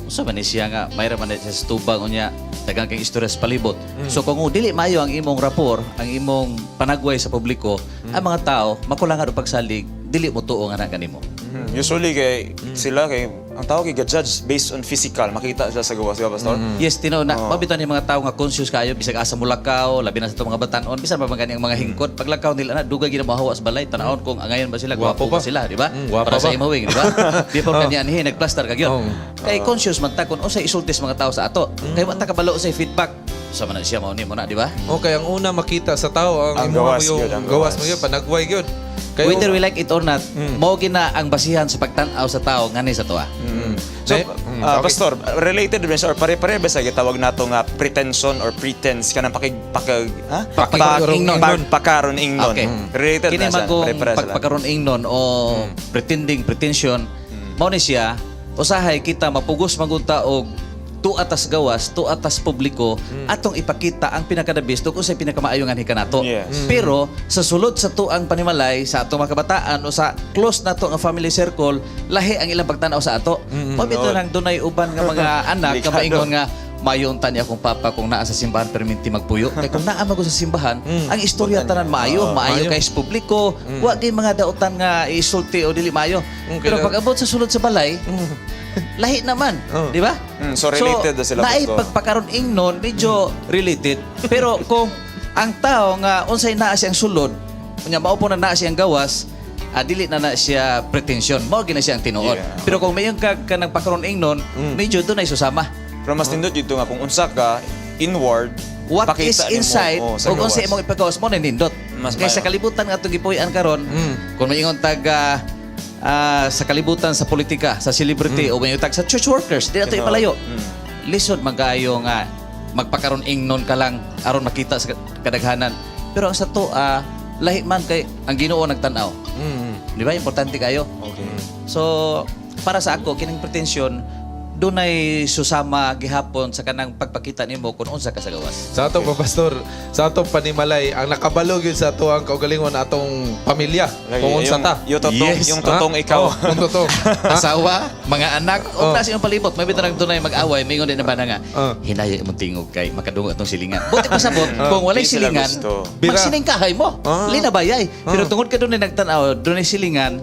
S15: unsa man ni siya nga mayra man ni siya sa tubang, unya daghang kay istorya sa palibot. So kung dili maayo ang imong rapport, ang imong panagway sa publiko, ang mga tao makulangan og pagsalig, dili mo tuo nga na kanimo.
S4: Usually kay sila kay ang tao kay judge based on physical, makita sila sa gawas, di ba, Pastor?
S15: Yes, tinuod na.
S4: Oo.
S15: Mao bitaw ni mga tao nga conscious kayo bisag asa mo lakaw, labi na sa itong mga batan-on, bisan pa man gani ang mga hingkod paglakaw nila na dugay gid na mohawa sa balay, tanawon kung angayan ba sila,
S1: Gwapo
S15: gwapo ba
S1: pa.
S15: sila, di ba?
S1: Gwapo
S15: Para sa
S1: pa.
S15: imawing, di ba? Before kanya anhi nagplastar ka gyud. Kay conscious man ta kung unsay isulti sa mga tao sa ato. Kay wa ta kabalo sa feedback. Sa man na siya mao ni mo na, di ba?
S1: Okay, ang una makita sa tao ang,
S4: Ang
S1: imuha
S4: gawas
S1: mo yung
S4: gyud, ang
S1: gawas
S4: gawas.
S1: mo gyud, panagway gyud. Kay
S15: Whether we like it or not, mao gina ang basihan sa pagtan-aw sa tao ngani sa tuwa.
S4: So,
S1: Okay.
S4: Pastor, related ba siya or pare-pare ba sa gitawag nato nga pretension or pretense kanang pakig pakag ha?
S15: Pagpakaroon ingnon.
S4: Pagpakaroon ingnon.
S15: Okay.
S4: Related
S15: Kini
S4: na siya.
S15: magong
S4: Pare-pare sila.
S15: pagpakaroon ingnon o pretending pretension, mao ni siya usahay kita mapugos magunta og tuwa tas gawas, tuwa tas publiko, atong ipakita ang pinaka-the best ug unsay pinakamaayo nga kanato. Pero sa sulod sa tuang panimalay sa atong mga kabataan o sa close nato nga family circle, lahi ang ilang pagtan-aw sa ato. Mao bitaw nang dunay uban nga mga anak nga
S4: Delikado.
S15: maingon nga mayon ta ni akong papa kung naa sa simbahan perminti magpuyo. Kay kung naa man ko sa simbahan, ang istorya tanan maayo, maayo
S1: Maayo.
S15: kay sa publiko, wa kay mga dautan nga isulti o dili maayo. Pero pag abot sa sulod sa balay, lahi naman, di ba?
S4: So related na sila,
S15: Naay
S4: Pastor.
S15: pagpakaroon ingnon, medyo related. Pero kung ang tao nga unsay naa siyang sulod, unya mao po na naa siyang gawas, dili na na siya pretension. Mao gina siya ang tinuod. Pero kung mayon ka ka nagpakaroon ingnon, medyo doon ay susama.
S4: Pero mas nindot dito nga kung unsa ka inward,
S15: What is
S4: pakita nimo,
S15: inside
S4: oh, sa
S15: ug unsa
S4: gawas.
S15: imong ipagawas mo na nindot.
S4: Mas
S15: Kay sa
S4: maayo.
S15: kalibutan nga atong gipuy-an karon, kung maingon tag sa kalibutan sa politika, sa celebrity o maingon tag sa church workers, di na to
S4: Tinuod.
S15: ipalayo. Lisod man kaayo nga magpakaron ingnon ka lang aron makita sa kadaghanan. Pero ang sa to lahi man kay ang Ginoo nagtan-aw. Di ba? Importante kayo.
S4: Okay.
S15: So, para sa ako kining pretensyon dunay susama gihapon sa kanang pagpakita nimo kung unsa ka sa gawas.
S1: Sa atong pa, Pastor, sa atong panimalay, ang nakabalo gyud sa ato ang kaugalingon atong pamilya.
S4: Lagi,
S1: Kung unsa ta.
S4: yung totoong
S1: Ha?
S4: ikaw.
S1: Oh, kung totoo.
S15: Asawa, mga anak, o oh. nasa imong palibot, may bitang dunay mag-away, mingon din na ba na nga, hinaya imong tingog kay makadungog atong silingan. Buti pa sabot, kung walay
S4: Di sila
S15: silingan,
S4: gusto.
S1: Bira.
S15: magsiningkahay mo. Linabayay. Pero tungod ka dunay nagtan-aw, dunay silingan,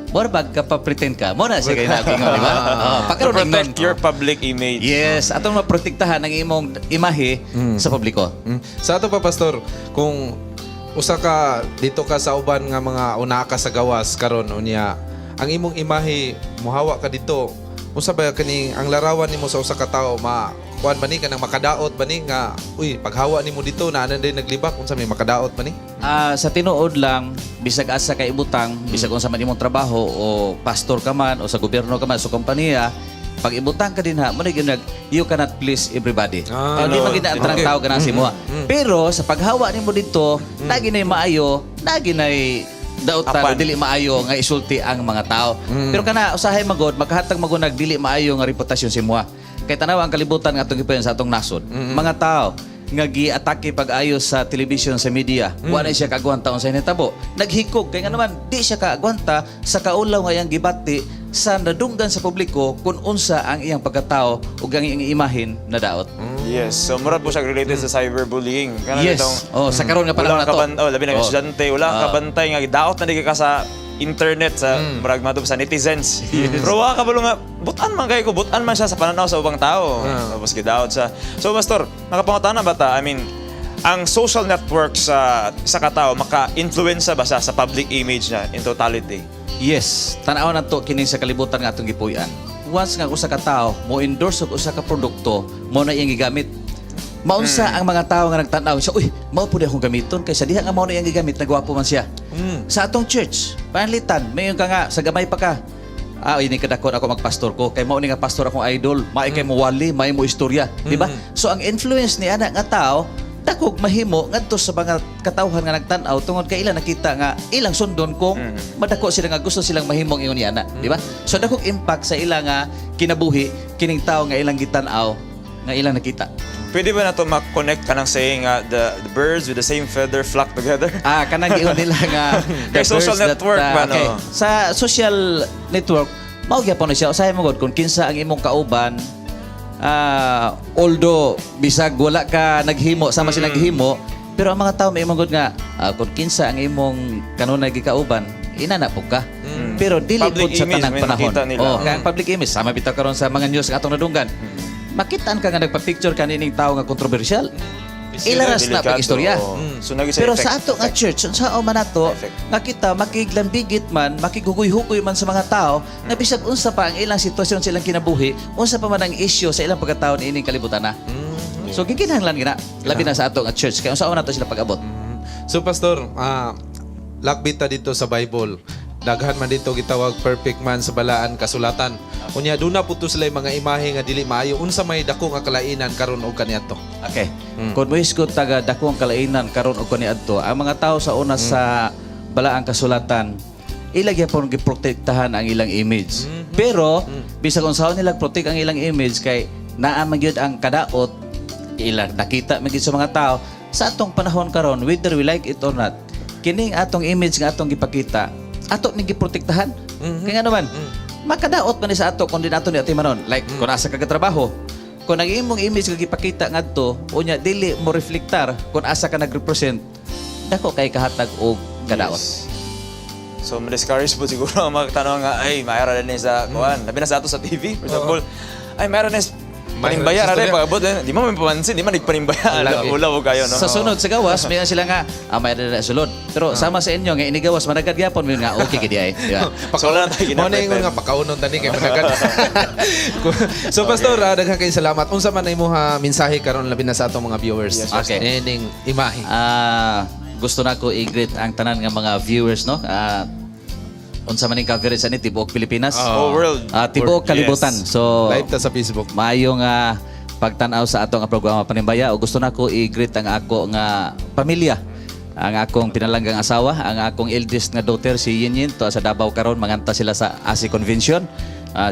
S15: mura bag ka pa pretend ka. Mura siya kay nagingon, di ba? Oh,
S4: To
S15: pagkaroon
S4: protect
S15: ingnon.
S4: your public image.
S15: Yes, atong maprotektahan ang imong imahe sa publiko.
S1: Sa ato pa, Pastor, kung usa ka dito ka sa uban nga mga una ka sa gawas karon unya ang imong imahe muhawa ka dito, unsa ba kaning ang larawan nimo sa usa ka tawo, ma kuan ba ni kanang makadaot ba ni nga uy paghawa nimo dito na anan din naglibak, unsa may makadaot ba ni?
S15: Sa tinuod lang, bisag asa ka ibutang, bisag unsa man imong trabaho o pastor ka man o sa gobyerno ka man sa kompanya, pag ibutang ka dinha, mo na gyud you cannot please everybody. Hindi man gid ang tanang tao ganang si mo. Pero sa paghawa nimo dito, nagi nay maayo, nagi nay dautan o
S4: Apan.
S15: dili maayo nga isulti ang mga tao. Pero kana usahay magod makahatag magod nag dili maayo nga reputasyon si moa. Kay tanaw ang kalibutan nga atong gipayon sa atong nasod. Mga tao nga giatake pag-ayo sa television, sa media. Wa na siya kaagwanta unsa nitabo. Naghikog kay nga naman di siya kaagwanta sa kaulaw nga iyang gibati sa nadunggan sa publiko kung unsa ang iyang pagkatao ug ang iyang imahen na daot.
S4: Yes. So murag po siya related sa cyberbullying. Kana bitong
S15: Oh, sa karon nga panahon
S4: wala
S15: na to.
S4: Oh, labi na estudyante, wala kabantay nga gidaot na di ka sa internet sa murag mato sa netizens. Pero wa ka balo nga butan man kay ko, butan man siya sa pananaw sa ubang tao. Tapos gidaot siya. So pastor, makapangutana ba ta? I mean, ang social network sa sa katao maka-influence ba siya sa public image niya in totality?
S15: Yes, tan-aw na to kini sa kalibutan nga atong gipuy-an. Once nga usa ka tawo mo endorse og usa ka produkto, mo na iyang gigamit. Maunsa ang mga tao nga nagtan-aw siya, "Uy, mao pud akong gamiton kay sa diha nga mao na iyang gigamit, nagwapo man siya." Sa atong church, pananglitan, mayon ka nga sa gamay pa ka. "Ah, ini kadakon ako magpastor ko kay mao ni nga pastor akong idol, maay kay mo wali, maay mo istorya," di ba? So ang influence ni ana nga tao dakog mahimo ngadto sa mga katawhan nga nagtan-aw tungod kay ilang nakita nga ilang sundon kung madako sila nga gusto silang mahimong ingon ni ana, di ba? So dakog impact sa ila nga kinabuhi kining tao nga ilang gitan-aw nga ilang nakita.
S4: Pwede ba na to ma-connect ka ng saying nga the birds with the same feather flock together?
S15: Ah, kanang giingon nila nga
S4: Kay social
S15: birds that,
S4: network ba, no?
S15: Okay. Sa social network, mao gyapon na siya. Usahay mo gud kung kinsa ang imong kauban, although bisag wala ka naghimo sama sila naghimo, pero ang mga tao may imong gud nga kung kinsa ang imong kanunay gikauban, inana po ka. Pero dili
S4: Public
S15: pud sa
S4: image,
S15: tanang
S4: may
S15: panahon.
S4: nakita nila.
S15: Oh, kaya ang public image sama bitaw karon sa mga news nga atong nadunggan. Makitaan ka nga nagpa-picture kanining tao nga kontrobersyal. Ilaras na
S4: Delikado,
S15: pag istorya.
S4: oo. So, naging sa
S15: Pero
S4: effect.
S15: sa ato nga church, sa man nato, nga kita makiglambigit man, makiguguy-hugoy man sa mga tao, nga bisag unsa pa ang ilang sitwasyon sa ilang kinabuhi, unsa pa man ang issue sa ilang pagkatao niining kalibutan na. So gikinahanglan gina, labi na sa ato nga church kay unsa man nato sila pag-abot.
S1: So pastor, lakbit ta dito sa Bible. Daghan man dito gitawag perfect man sa balaan kasulatan. Unya duna po to sila yung mga imahe nga dili maayo, unsa may dako nga kalainan karon og kaniadto?
S15: Okay. Kung mohisgot taga dako ang kalainan karon og kaniadto, ang mga tao sa una sa balaang kasulatan, ila gyapon giprotektahan ang ilang image. Pero bisag unsaon nila protect ang ilang image kay naa man gyud ang kadaot, ilang nakita man gyud sa mga tao sa atong panahon karon, whether we like it or not, kining atong image nga atong gipakita, ato ning giprotektahan. Kaya nga naman, makadaot man ni sa ato kung di nato ni atimanon. Like kung asa ka katrabaho, kung ang imong image nga gipakita ngadto unya dili mo reflektar kung asa ka nagrepresent, dako kay kahatag og kadaot.
S4: Yes. So, ma-discourage po siguro ang mga tanong nga, "Ay, mayroon na ni sa kuan." Labi na sa ato sa TV, for example. "Ay, mayroon na panimbaya,
S1: Mayroon sa
S4: aray,
S1: istorya.
S4: pag-abot, eh, di mo may pamansin, di man nagpanimbaya."
S1: Lagi.
S4: Ulaw kayo, no?
S15: Sa sunod sa gawas, may sila nga, "Ah, may na sulod." Pero sama sa inyo, nga inigawas, managad gyapon, may nga, okay gid ay. Di ba?
S4: So, wala na tayo
S1: Mao na ingon
S4: gina-pretend.
S1: nga pakaunon tani kay managad. So pastor, daghan kay salamat. Unsa man na imong mensahe karon labi na sa atong mga viewers?
S4: Yes.
S15: Okay.
S1: Ining imahe.
S15: Ah, gusto na ko i-greet ang tanan nga mga viewers, no? Unsa man ning coverage ani, tibuok Pilipinas?
S4: Oh, world.
S15: Ah, tibuok kalibutan. So
S1: Live ta sa Facebook.
S15: Maayong pagtan-aw sa atong nga programa Panimbaya o gusto nako i-greet ang ako nga pamilya, ang akong pinalanggang asawa, ang akong eldest nga daughter si Yin Yin to sa Davao karon, manganta sila sa ASI Convention.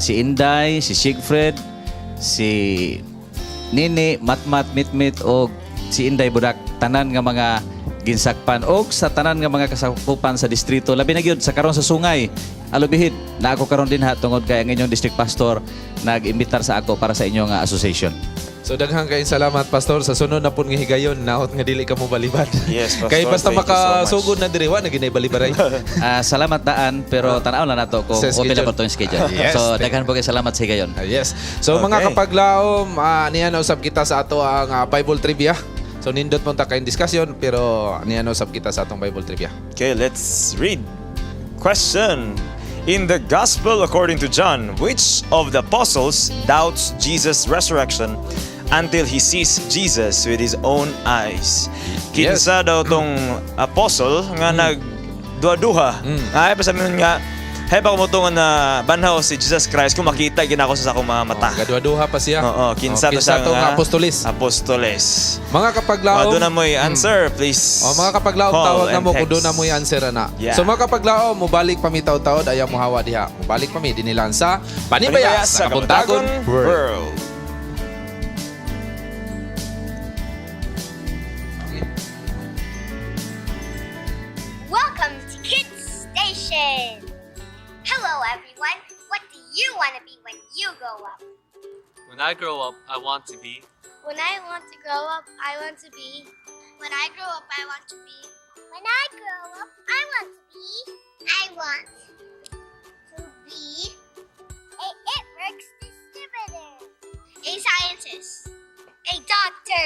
S15: Si Inday, si Siegfried, si Nini, Matmat, Mitmit og si Inday Budak, tanan nga mga ginsakpan og sa tanan nga mga kasakupan sa distrito, labi na gyud sa karon sa Sungay Alubihid na ako karon dinha tungod kay ang inyong district pastor nag-imbitar sa ako para sa inyong association.
S1: So daghan kayong salamat, pastor. Sa sunod na pud nga higayon, naot nga dili ka mo balibad.
S4: Yes, Pastor,
S1: Kay basta
S4: thank you so much.
S1: makasugod na diri, wa na ginay balibaray.
S15: Salamat daan, pero tan-aw na nato kung
S1: Sa
S15: okay na
S1: schedule.
S15: ba itong schedule.
S1: Yes,
S15: So
S1: thank
S15: daghan po kay salamat sa higayon.
S1: Yes. So mga kapaglaom, niya na usab kita sa ato ang Bible trivia. So nindot mo ta kayong discussion, pero niya na usab kita sa atong Bible trivia.
S4: Okay, let's read. Question. In the Gospel according to John, which of the apostles doubts Jesus' resurrection until he sees Jesus with his own eyes? Kinsa daw tong apostle nga nagduha-duha? Ay, pa sabi nun nga, "Hay pa kumutungan na banhaw si Jesus Christ kung makita ginako sa akong mga mata."
S1: Oh, gaduha-duha pa siya.
S4: Oo, kinsa
S1: Oh,
S4: to
S1: kinsa
S4: siya
S1: to nga apostolis.
S4: Apostoles.
S1: Mga kapaglaom.
S4: Doon na mo'y answer, please.
S1: Oh, mga kapaglaom,
S4: call
S1: tawag na
S4: and
S1: mo kung
S4: text.
S1: doon na mo'y answer na.
S4: Yeah.
S1: So mga kapaglaom, mubalik pa mi taud-taod, ayaw mo hawa diha. Mubalik pa mi dinilan sa Panimbaya sa Kabuntagon World.
S4: World.
S16: I grow up, I want to be.
S17: When I want to grow up, I want to be. When I grow up, I want to be. When I grow up, I want to be. I want to be a It Works distributor, a scientist, a doctor,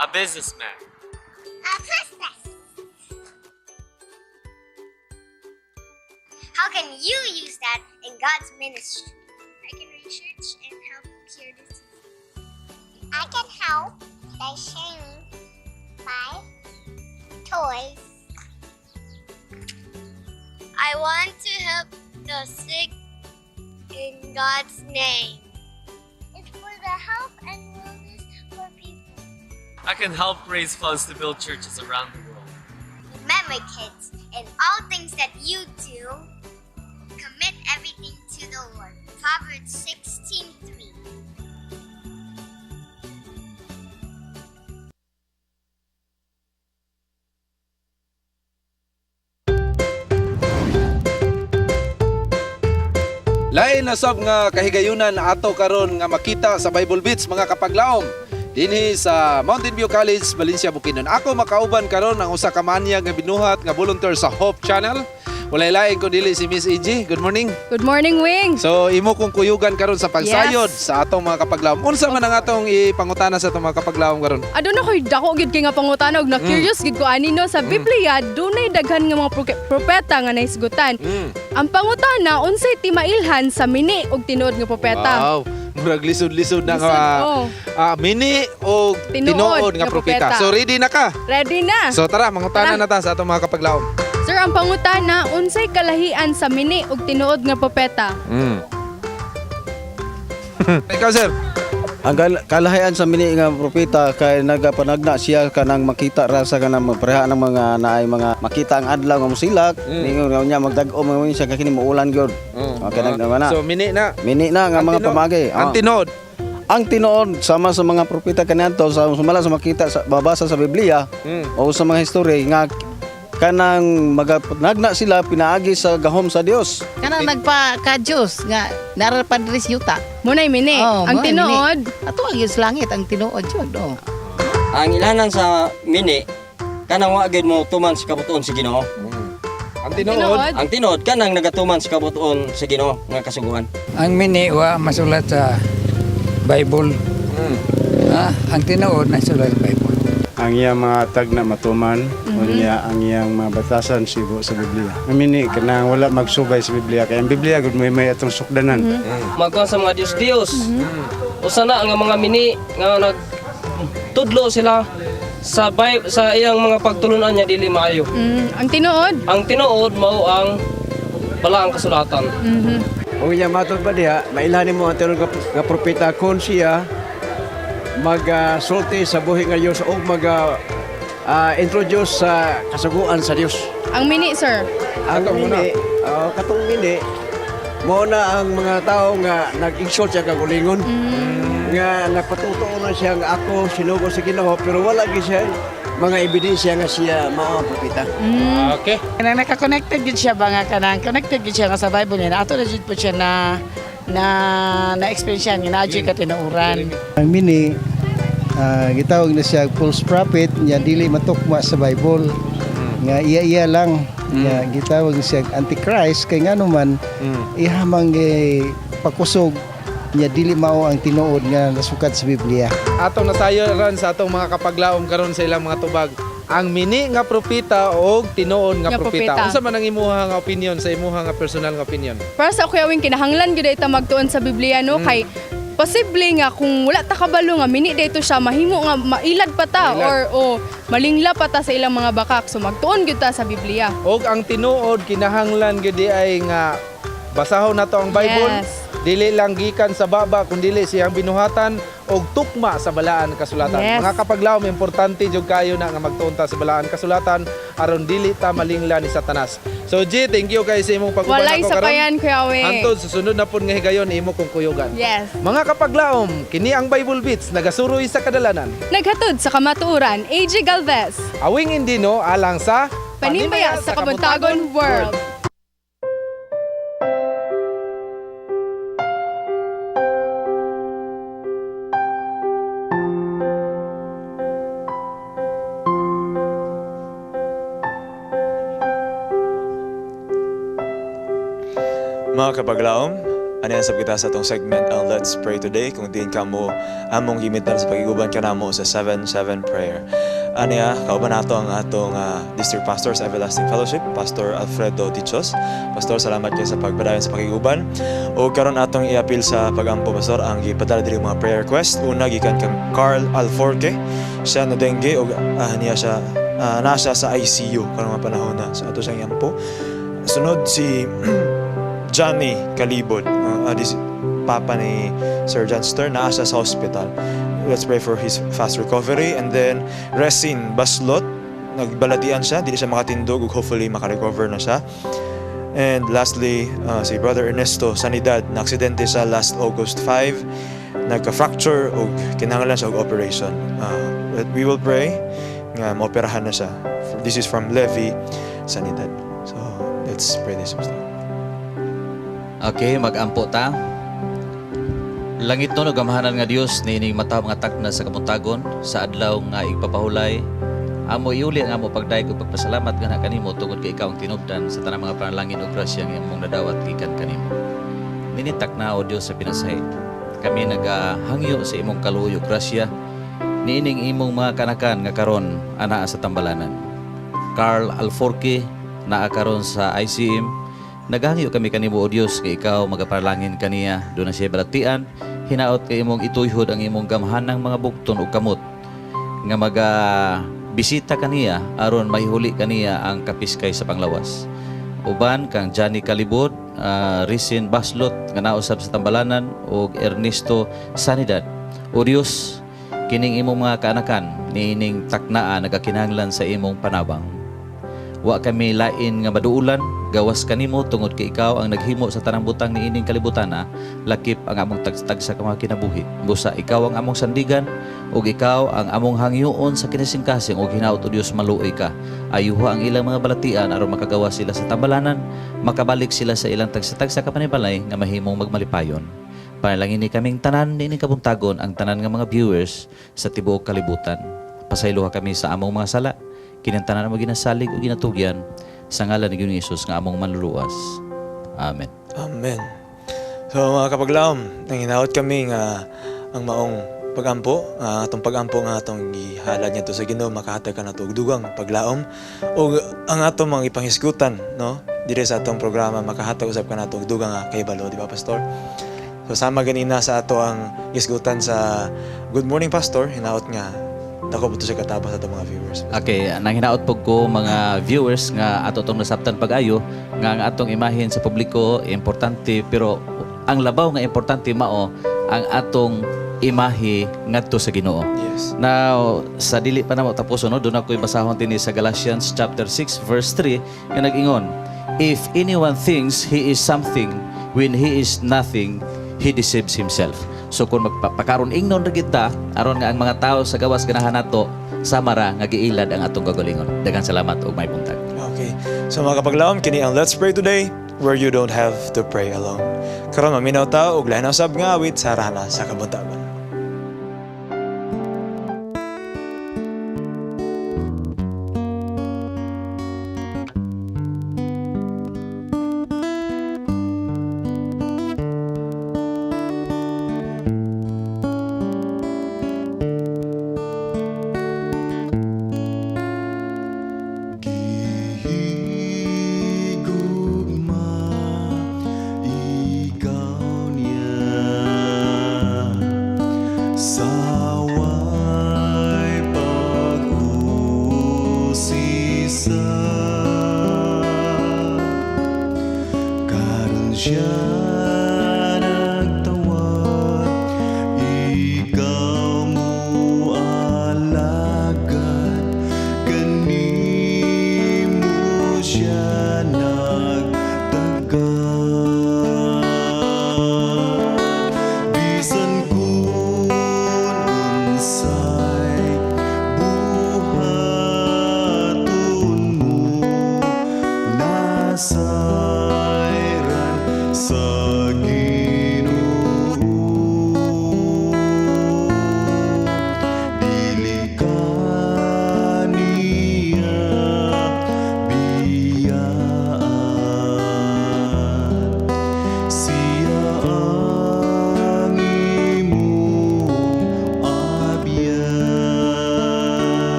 S16: A businessman.
S17: A princess. How can you use that in God's ministry? I can research and help cure disease. I can help by sharing my toys. I want to help the sick in God's name. It's for the health and wellness for people.
S16: I can help raise funds to build churches around the world.
S17: Remember, kids, in all things that you do, commit everything to the Lord. Proverbs 16:3.
S1: Lain na sab nga kahigayunan ato karon nga makita sa Bible Beats, mga kapaglaom, dinhi sa Mountain View College, Valencia, Bukidnon. Ako makauban karon ang usa ka manya nga binuhat nga volunteer sa Hope Channel. Walay lain kun dili si Miss EG. Good morning.
S3: Good morning, Wing.
S1: So imo kong kuyugan karon sa pagsayod
S3: Yes.
S1: sa atong mga kapaglaom. Unsa man ang atong ipangutana sa atong mga kapaglaom karon?
S3: Aduna ko'y dako gid kay nga pangutana og na curious gid ko ani, no, sa Biblia dunay daghan nga mga propeta nga nahisgutan. Ang pangutana, unsay timailhan sa mini og tinuod nga propeta?
S1: Wow. Murag lisod-lisod na
S3: Lisod,
S1: nga
S3: oh.
S1: mini o
S3: Tinuod
S1: tinuod nga
S3: nga
S1: propeta.
S3: propeta.
S1: So ready na ka?
S3: Ready na.
S1: So tara, mangutana
S3: Tara.
S1: na ta sa atong mga kapaglaom.
S3: Sir, ang pangutana, unsay kalahian sa mini og tinuod nga propeta?
S1: Ikaw, sir.
S18: Ang kalahian sa mini nga propeta kay nagapanagna siya kanang makita ra sa kanang pareha ng mga naay mga makita ang adlaw nga mosilak, ningon nga niya magdag-o mga siya kay kini muulan gyud. Okay, nagnaman na.
S1: So mini na.
S18: Mini na nga
S1: Ang
S18: mga pamagi.
S1: Ang tinuod.
S18: Ang tinuod sama sa mga propeta kaniadto sa sumala sa makita sa babasa sa Biblia o sa mga history nga kanang magapanagna sila pinaagi sa gahom sa Dios.
S19: Kanang nagpa ka Dios nga nara padres yuta.
S3: Munay mini.
S19: Oh,
S3: Ang
S19: munay
S3: tinuod?
S19: mini. Ato ang sa langit ang tinuod jud. Oh.
S20: Ang ilanan sa mini kanang wa gyud mo tuman sa kabutuon sa Ginoo.
S1: Ang tinuod?
S20: Ang tinuod kanang nagatuman sa kabutuon sa Ginoo nga kasuguan.
S21: Ang mini wa masulat sa Bible. Ang tinuod nasulat sa Bible.
S22: Ang iyang mga tagna matuman, unya ang iyang mga batasan sibo sa Biblia. Ang mini kanang wala magsubay sa Biblia kay ang Biblia gud may atong sukdanan.
S16: Magkuhan sa mga Diyos-Diyos. Usa na nga mga mini nga nagtudlo sila sa sa iyang mga pagtulunan niya dili maayo.
S3: Ang tinuod?
S16: Ang tinuod mao ang balaang kasulatan.
S23: Kung iya matod pa diha, mailhanin mo ang tinuod nga propeta kung siya magsulti sa buhi nga Dios o mag introduce sa kasuguan sa Dios.
S3: Ang mini, sir.
S23: Ang mini, katong mini, mao na ang mga tao nga nag-exalt siya kagulingon. Nga nagpatutuo na siya nga ako sinugo sa Ginoo pero wala gyud siya mga ebidensya nga siya mao ang propeta.
S1: Okay.
S24: Kanang naka-connected gid siya ba nga kanang connected gid siya nga sa Bible niya. Ato na jud po siya na na na experience siya nga naa jud katinuoran.
S25: Ang mini, gitawag na siya false prophet, nya dili matukma sa Bible. Nga iya-iya lang, nga gitawag na siya antichrist kay ngano man ihamang pakusog nya dili mao ang tinuod nga nasukat sa Biblia.
S1: Atong nasayo ron sa atong mga kapaglaom karon sa ilang mga tubag. Ang mini nga propeta og tinuod nga
S3: Nga
S1: propeta.
S3: propeta.
S1: Unsa man ang imuha nga opinion sa imuha nga personal nga opinion?
S3: Para sa Kuya Wing, kinahanglan gyud ita magtuon sa Biblia, no, kay posible nga kung wala ta kabalo nga mini dito siya mahimo nga mailad pa ta
S1: Mailad.
S3: or o malingla pa ta sa ilang mga bakak, so magtuon gyud ta sa Biblia.
S1: Og ang tinuod kinahanglan gyud di ay nga basahon nato ang Bible.
S3: Yes.
S1: Dili lang gikan sa baba kundi siyang binuhatan og tukma sa balaan kasulatan.
S3: Yes.
S1: Mga kapaglaom, importante jud kayo na nga magtuon ta sa balaan kasulatan aron dili ta malingla ni Satanas. So G, thank you kay sa imong pag-uban
S3: Walay
S1: ako
S3: sa
S1: karon.
S3: payan, Kuya Wing.
S1: Hantod susunod na pud nga higayon imo kong kuyugan.
S3: Yes.
S1: Mga kapaglaom, kini ang Bible Beats nagasuroy sa kadalanan.
S3: Naghatod sa kamatuoran, AJ Galvez.
S1: Awing Indino alang sa
S3: Panimbaya sa Kabuntagon World.
S4: Mga kapaglaom, ano sab kita sa atong segment ang Let's Pray Today, kung diin kamo among gimitar sa pagiguban kanamo sa 7-7 prayer. Aniya, kauban nato ang atong District Pastor sa Everlasting Fellowship, Pastor Alfredo Dichos. Pastor, salamat kay sa pagpadayon sa pakiguban. O karon atong iapil sa pagampo, Pastor, ang gipadala diri mga prayer request. Una, gikan kang Carl Alforque. Siya na dengue og niya siya nasa sa ICU karong mga panahon na. So ato siyang iampo. Sunod si Johnny Kalibod, this papa ni Sir John Stern, naa siya sa hospital. Let's pray for his fast recovery. And then, Resin Baslot, nagbalatian siya, dili siya makatindog, ug hopefully makarecover na siya. And lastly, si Brother Ernesto Sanidad, na-aksidente siya last August 5, nagka-fracture ug kinahanglan siya og operation. But we will pray nga maoperahan na siya. This is from Levi Sanidad. So, let's pray this, Pastor.
S15: Okay, magampo ta. Langitnon ug gamhanan nga Dios, niining mata mga takna sa kabuntagon sa adlaw nga igpapahulay. Amo iuli ang amo pagdayeg ug pagpasalamat nga kanimo tungod kay ikaw ang tinubdan sa tanang mga panalangin ug grasya nga imong nadawat gikan kanimo. Nining takna, o Dios sa pinasahi. Kami nagahangyo sa imong kaluoy ug grasya niining imong mga kanakan nga karon anaa sa tambalanan. Carl Alforque naa karon sa ICM. Nagahangyo kami kanimo, o Dios, kay ikaw magapanalangin kaniya doon na siya balatian. Hinaot kay imong ituyhod ang imong gamhanang mga bukton ug kamot nga maga bisita kaniya aron mahihuli kaniya ang kapiskay sa panglawas. Uban kang Johnny Kalibod, Risin Baslot nga nausab sa tambalanan ug Ernesto Sanidad. O Dios, kining imong mga kaanakan niining taknaa nagakinahanglan sa imong panabang. Wa kami lain nga maduulan gawas kanimo tungod kay ikaw ang naghimo sa tanang butang niining kalibutana, lakip ang among tagsa ka mga kinabuhi. Busa ikaw ang among sandigan ug ikaw ang among hangyoon sa kinasingkasing ug hinaot, o Dios, maluoy ka. Ayuha ang ilang mga balatian aron makagawa sila sa tambalanan, makabalik sila sa ilang tagsa-tagsa ka panibalay nga mahimong magmalipayon. Panalangin ni kaming tanan niining kabuntagon, ang tanan nga mga viewers sa tibuok kalibutan. Pasayloha kami sa among mga sala. Kinantanan mo ginasalig o ginatugyan sa ngalan ni Ginoong Hesus nga among manluluwas. Amen.
S4: Amen. So mga kapaglaom, nanginaot kami nga ang maong pagampo, atong pagampo nga atong gihalad niya to sa Ginoo, makahatag ka nato og dugang paglaom ug ang atong mga ipanghisgutan, no, dire sa atong programa makahatag usab ka nato og dugang nga kahibalo, di ba, Pastor? So sama ganina sa ato ang gisgutan sa Good Morning Pastor, hinaot nga dako po to siya katabang sa atong mga viewers.
S15: Okay, nang hinaot po ko mga viewers nga ato tong nasabtan pag-ayo nga ang atong imahen sa publiko importante, pero ang labaw nga importante mao ang atong imahe ngadto sa Ginoo.
S4: Yes.
S15: Now, sa dili pa namo tapos, no, doon ako'y basahon dinhi sa Galatians chapter 6 verse 3 nga nag-ingon, "If anyone thinks he is something when he is nothing, he deceives himself." So kung magpakaron ingnon ra gid ta aron nga ang mga tao sa gawas ganahan nato, sama ra nga giilad ang atong kagalingon. Daghang salamat ug may buntag.
S4: Okay. So mga kapaglaom, kini ang Let's Pray Today, where you don't have to pray alone. Karon maminaw ta og lain usab nga awit sa rana sa kabuntagon.
S13: Gihigugma ikaw niya.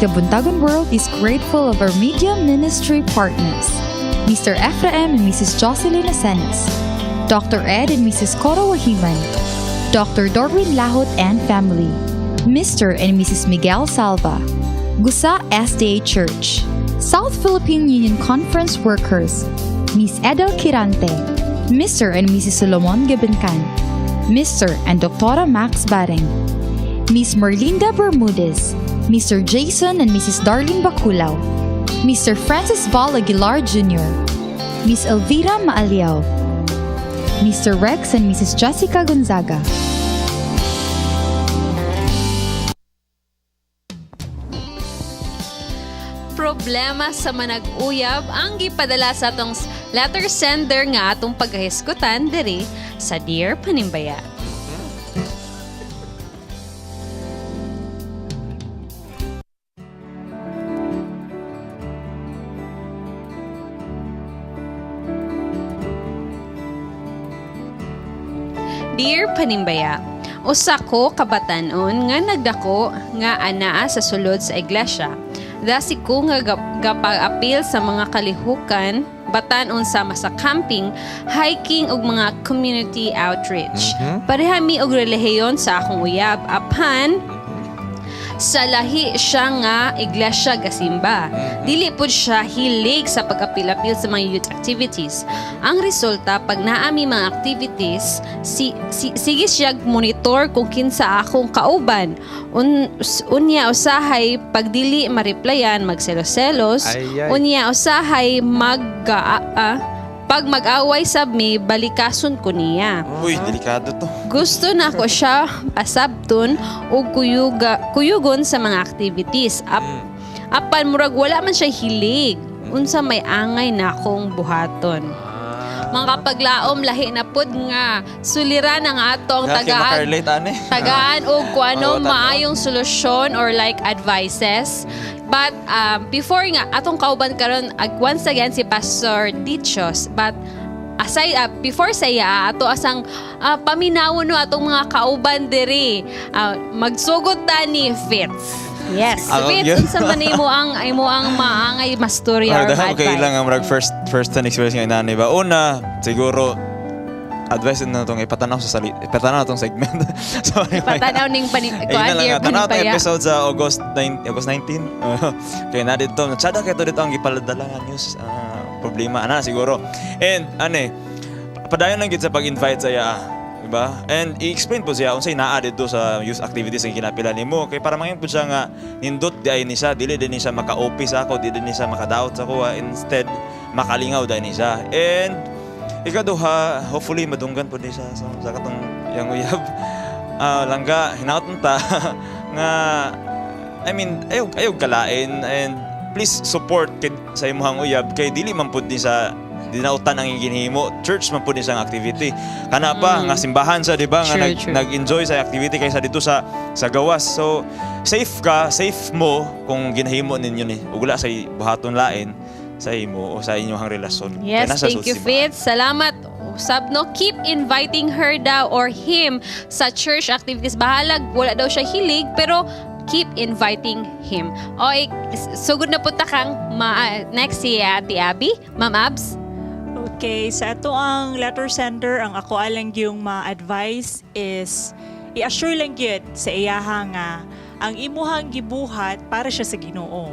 S14: Kabuntagon World is grateful of our media ministry partners, Mr. Ephraim and Mrs. Jocelyn Asenas, Dr. Ed and Mrs. Coro Wahiman, Dr. Dorwin Lahot and family, Mr. and Mrs. Miguel Salva, Gusa SDA Church, South Philippine Union Conference workers, Miss Edel Quirante, Mr. and Mrs. Solomon Gabincan, Mr. and Dr. Max Baring, Miss Merlinda Bermudez, Mr. Jason and Mrs. Darlene Baculao, Mr. Francis Val Aguilar Jr., Miss Elvira Maaliao, Mr. Rex and Mrs. Jessica Gonzaga.
S3: Problema sa manag-uyab ang gipadala sa atong letter sender nga atong paghahisgutan diri sa Dear Panimbaya. Dear Panimbaya, usa ko kabatan-on nga nagdako nga anaa sa sulod sa iglesia. Dasi ko nga gapag-apil sa mga kalihukan, batan-on sama sa camping, hiking ug mga community outreach. Pareha mi og relihiyon sa akong uyab apan sa lahi siya nga iglesia gasimba. Dili pud siya hilig sa pag-apil-apil sa mga youth activities. Ang resulta, pag naami mga activities, sige siya monitor kung kinsa akong kauban. Unya usahay pag dili ma-replyan magselos-selos.
S1: Ay, ay.
S3: Unya usahay pag mag-away sab mi balikason ko niya.
S4: Uy, delikado to.
S3: Gusto na ko siya pasabton og kuyugon sa mga activities. Apan murag wala man siya hilig. Unsa may angay na akong buhaton. Mga kapaglaom, lahi na pud nga suliran ang atong
S4: Kaya
S3: tagaan.
S4: makarelate, ane.
S3: Tagaan og kung ano
S4: Mga batan,
S3: maayong solusyon or like advices. But before nga atong kauban karon once again si Pastor Dichos, but aside before sa iya ato asang paminawon no atong mga kauban diri. Magsugod ta ni Fitz. Yes.
S4: Ako,
S3: Fitz,
S4: yun.
S3: unsa man imo ang maangay mastorya or
S4: Oh, dahil okay
S3: advice?
S4: lang ang murag first hand experience nga inani ba. Una, siguro advice na itong ipatanaw sa sali, ipatanaw itong segment. Sorry.
S3: Patanaw ning
S4: Ayun
S3: kuan
S4: na lang
S3: dear
S4: nga, tanaw itong
S3: Panimpaya.
S4: episode sa August 9, August 19. Kaya na dito, tsada kayo dito ang gipaladala nga news problema ana siguro. And ane, padayon lang gid sa pag-invite sa iya. Diba? And i-explain po siya unsay naa didto sa youth activities ang kinapila nimo kay para mangin po siya nga nindot di ay ni siya, dili din ni siya maka-OP sa ako, dili din ni siya makadaot sa ako, instead makalingaw dai ni siya. And ikaduha, hopefully madunggan po ni siya sa katong yang uyab. Langga hinaot ta nga I mean ayaw kalain, and please support kay, sa imuhang uyab kay dili man pud ni sa dinautan ang ginhimo, church man pud ni siyang activity kana pa nga simbahan sa, di ba, nga
S3: True, true.
S4: nag-enjoy sa activity kaysa dito sa gawas. So safe ka, safe mo kung ginahimo ninyo ni ug wala say buhaton lain sa imo o sa inyong relasyon.
S3: Yes,
S4: Kaya nasa
S3: thank you,
S4: sulod si
S3: Fitz. Salamat. Usab, no? Keep inviting her daw or him sa church activities. Bahalag, wala daw siya hilig, pero keep inviting him. O, sugod na po ta kang next si Ate Abby. Ma'am Abs?
S9: Okay, sa ato ang letter sender, ang ako alang yung ma-advise is i-assure lang gyud sa iyaha nga ang imuhang gibuhat para siya sa Ginoo.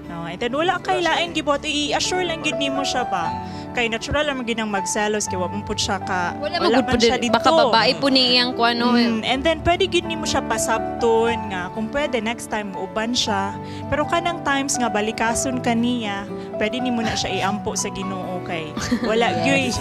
S9: No, and then wala kay lain gibuhat, i-assure lang gyud nimo siya ba. Kay natural lang gyud ang magselos kay wa man pud siya ka
S3: Wala man gud po
S9: siya
S3: dito. Baka babae po ni iyang kuano.
S9: And then pwede gyud nimo siya pasabton nga kung pwede next time uban siya. Pero kanang times nga balikason ka niya, pwede nimo na siya iampo sa Ginoo kay wala gyud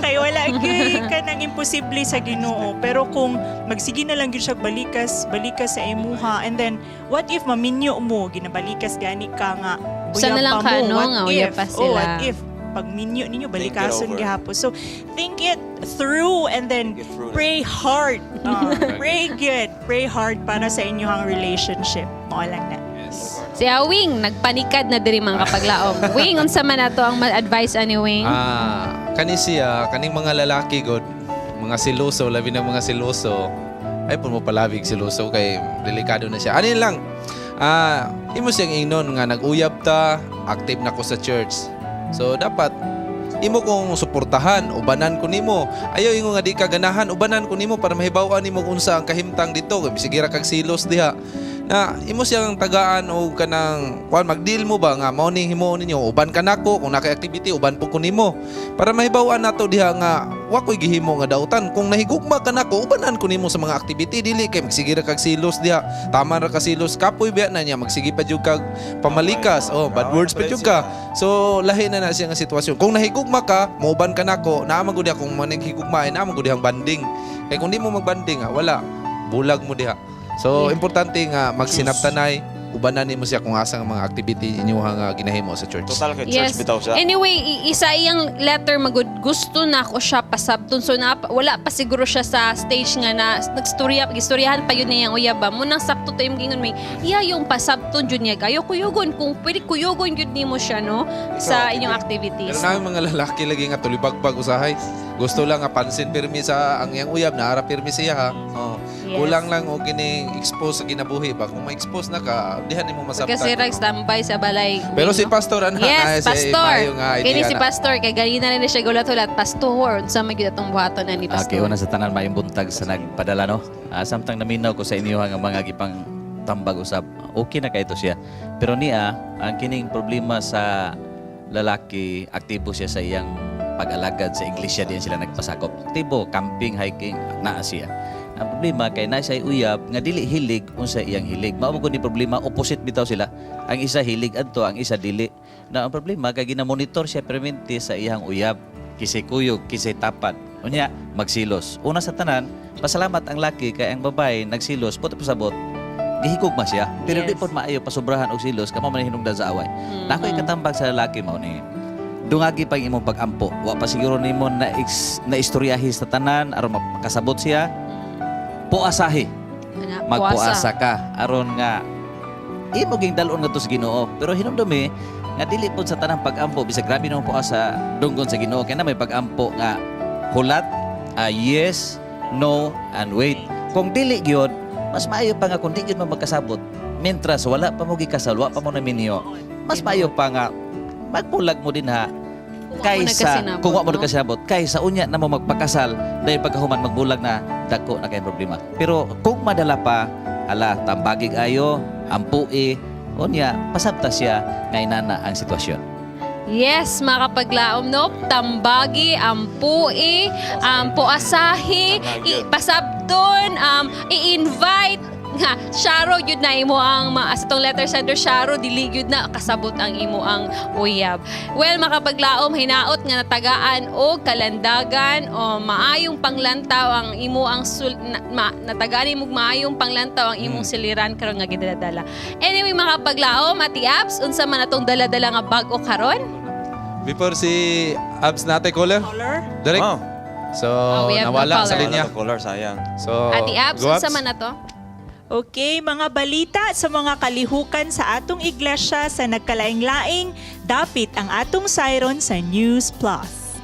S9: kay wala gyud kanang imposible sa Ginoo. Pero kung magsige na lang gyud siya balikas sa imuha, and then what if maminyo mo ginabalikas gani ka nga
S3: Usa na
S9: uyab
S3: lang
S9: pa
S3: ka,
S9: mo.
S3: no,
S9: What
S3: nga uyab
S9: if?
S3: pa
S9: Oh,
S3: sila.
S9: what if pag minyo ninyo balikason
S4: over.
S9: gihapon. So think it through and then
S4: Think it through.
S9: pray hard. Pray good. Pray hard para sa inyong relationship. Mao lang na.
S3: Si Wing, nagpanikad na diri mga kapaglaom. Wing, unsa man ato ang ma-advise ani Wing?
S1: Kani siya, kaning mga lalaki god, mga siluso, labi na mga siluso. Ay po mo palabig siluso kay delikado na siya. Ani lang, Imo siyang ingnon nga nag-uyab ta, active na ko sa church. So dapat imo kong suportahan, ubanan ko nimo. Ayaw ingon nga di ka ganahan, ubanan ko nimo para mahibaw-an nimo kung unsa ang kahimtang dito. Kay bisag ra kag silos diha. Na imo siyang tagaan og kanang kuan, mag-deal mo ba nga mao ning himuon ninyo, uban ka nako kung naka activity, uban po ko nimo para mahibaw-an nato diha nga wa koy gihimo nga dautan. Kung nahigugma ka nako, ubanan ko nimo sa mga activity, dili kay magsige ra kag silos diha, tama ra ka silos, kapoy biya na niya, magsige pa jud kag pamalikas, oh, bad words pa jud ka. So lahi na na siya nga sitwasyon. Kung nahigugma ka, mouban ka nako, naa man gud diha. Kung maning higugma ay naa man gud dihang banding, kay kung di mo magbanding, wala, bulag mo diha. So importante nga magsinabtanay, ubanan nimo siya kung asa ang mga activity inyo nga ginahimo sa church.
S4: Total kay church bitaw siya.
S3: Anyway, isa iyang letter magud, gusto na ako siya pasabton. So na, wala pa siguro siya sa stage nga na nagstorya, gistoryahan pa yun niyang uyab ba. Munang sakto to yung gingon may iya yung pasabton jud niya kayo kuyugon, kung pwede kuyugon jud nimo siya, no, sa inyong activities.
S1: Pero na mga lalaki lagi nga tulibagbag usahay. Gusto lang nga pansin pirmi sa ang iyang uyab, naara pirmi siya ha. Oh.
S3: Yes.
S1: Kulang lang og kining expose sa kinabuhi ba. Kung ma-expose na ka, dihan nimo masabtan.
S3: Kasi rag standby sa balay.
S1: Pero si
S3: no?
S1: Pastor ana
S3: Yes,
S1: na si
S3: Pastor.
S1: maayo nga idea
S3: Kini si
S1: na.
S3: Pastor kay ganina na siya gulat-hulat, Pastor, unsa man gyud atong buhaton na ni Pastor.
S15: Okay, una sa tanan, maayong buntag sa nagpadala, no. Samtang naminaw ko sa inyo nga mga gipang tambag usab. Okay na kay ito siya. Pero niya ang kining problema sa lalaki, aktibo siya sa iyang pag-alagad sa iglesia, diyan sila nagpasakop. Aktibo, camping, hiking, naa siya. Ang problema kay na siya uyab nga dili hilig unsa iyang hilig. Mao man ni problema, opposite bitaw sila. Ang isa hilig adto, ang isa dili. Na ang problema kay gina-monitor siya permente sa iyang uyab. Kisay kuyog, kisay tapad. Unya, magsilos. Una sa tanan, pasalamat ang laki kay ang babae nagsilos, puto pasabot, gihigugma siya. Pero di pod maayo pasobrahan og silos, kamo man hinungdan sa away. Na ako'y katambag sa lalaki mao ni dungagi pang imong pag-ampo. Wa pa siguro nimo na na istoryahi sa tanan aron makasabot siya. Puasahi.
S3: Ana,
S15: Magpuasa ka aron nga imo ging dal-on ngadto sa Ginoo. Pero hinumdumi nga dili pod sa tanang pag-ampo bisag grabe nang puasa dunggon sa Ginoo, kay na may pag-ampo nga hulat, yes, no and wait. Kung dili gyud, mas maayo pa nga kung di gyud mo magkasabot. Mientras wala pa mo gikasal, wa pa mo naminyo, mas maayo pa nga magbulag mo din ha kaysa
S3: nagkasinabot,
S15: kung wa mo
S3: no?
S15: nagkasinabot kaysa unya na mo magpakasal dahil pagkahuman magbulag na, dako na kay problema. Pero kung madala pa, ala, tambagig ayo, ampui, unya pasabta siya nga inana ang sitwasyon.
S3: Yes, mga kapaglaom, no? Tambagi, ampui, puasahi, pasabton, i-invite nga Sharo yun na imo ang sa tong letter sender, Sharo dili gyud na kasabot ang imo ang uyab. Well, makapaglaom, hinaot nga natagaan og kalandagan o maayong panglantaw ang imo ang natagaan imong maayong panglantaw ang imong siliran karon nga gidaladala. Anyway, makapaglaom, Ate Abs, unsa man atong dala-dala nga bag-o karon?
S1: Before si Abs nate caller.
S9: Caller?
S1: Direct.
S4: Oh.
S1: So,
S3: Oh, we have no
S1: nawala sa
S3: caller.
S1: linya.
S4: Wala to caller, sayang.
S1: So,
S3: Ate Abs,
S1: go,
S3: unsa
S1: Abs.
S3: man ato?
S9: Okay, mga balita sa mga kalihukan sa atong iglesia sa nagkalaing-laing, dapit ang atong siron sa News Plus.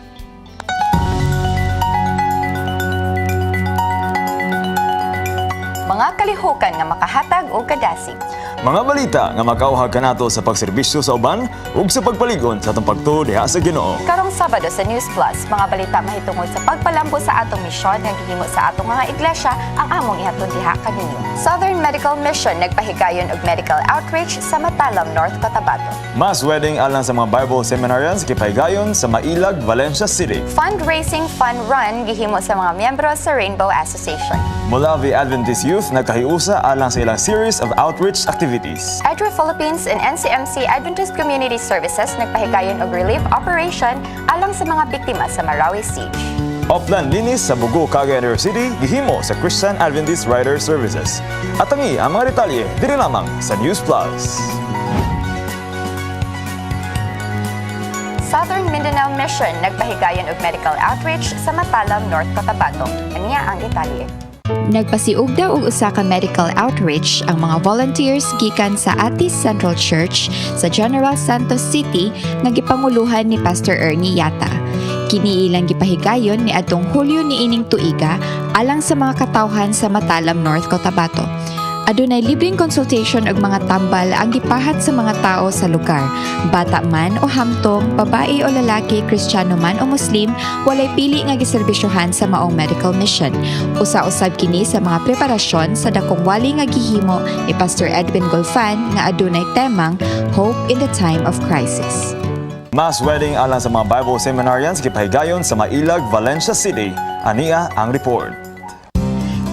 S2: Mga kalihukan nga makahatag og kadasig.
S4: Mga balita nga makauhag kanato sa pagserbisyo sa uban ug sa pagpaligon sa atong pagtuo diha sa Ginoo.
S2: Karong Sabado sa News Plus, mga balita mahitungod sa pagpalambo sa atong misyon nga gihimo sa atong mga iglesia ang among ihatod diha kaninyo. Southern Medical Mission nagpahigayon og medical outreach sa Matalam, North Cotabato.
S4: Mass wedding alang sa mga Bible seminarians gipahigayon sa Mailag, Valencia City.
S2: Fundraising Fun Run gihimo sa mga miyembro sa Rainbow Association.
S4: Molave Adventist Youth nagkahiusa alang sa ilang series of outreach activities.
S2: ADRA Philippines and NCMC Adventist Community Services nagpahigayon og relief operation alang sa mga biktima sa Marawi Siege.
S4: Oplan linis sa Bogo, Cagayan de Oro City, gihimo sa Christian Adventist Rider Services. Atangi ang mga detalye diri lamang sa News Plus.
S2: Southern Mindanao Mission nagpahigayon og medical outreach sa Matalam, North Cotabato. Aniya ang detalye.
S14: Nagpasiugda og usa ka medical outreach ang mga volunteers gikan sa Atis Central Church sa General Santos City nga gipanguluhan ni Pastor Ernie Yata. Kini ilang gipahigayon ni adtong Hulyo niining tuiga alang sa mga katawhan sa Matalam, North Cotabato.
S2: Adunay libreng consultation ug mga tambal ang gipahat sa mga tao sa lugar. Bata man o hamtong, babae o lalaki, Kristiyano man o Muslim, walay pili nga giserbisyohan sa maong medical mission. Usa-usab kini sa mga preparasyon sa dakong wali nga gihimo ni Pastor Edwin Golfan nga adunay temang Hope in the Time of Crisis.
S4: Mass wedding alang sa mga Bible seminarians gipahigayon sa Mailag, Valencia City. Ania ang report.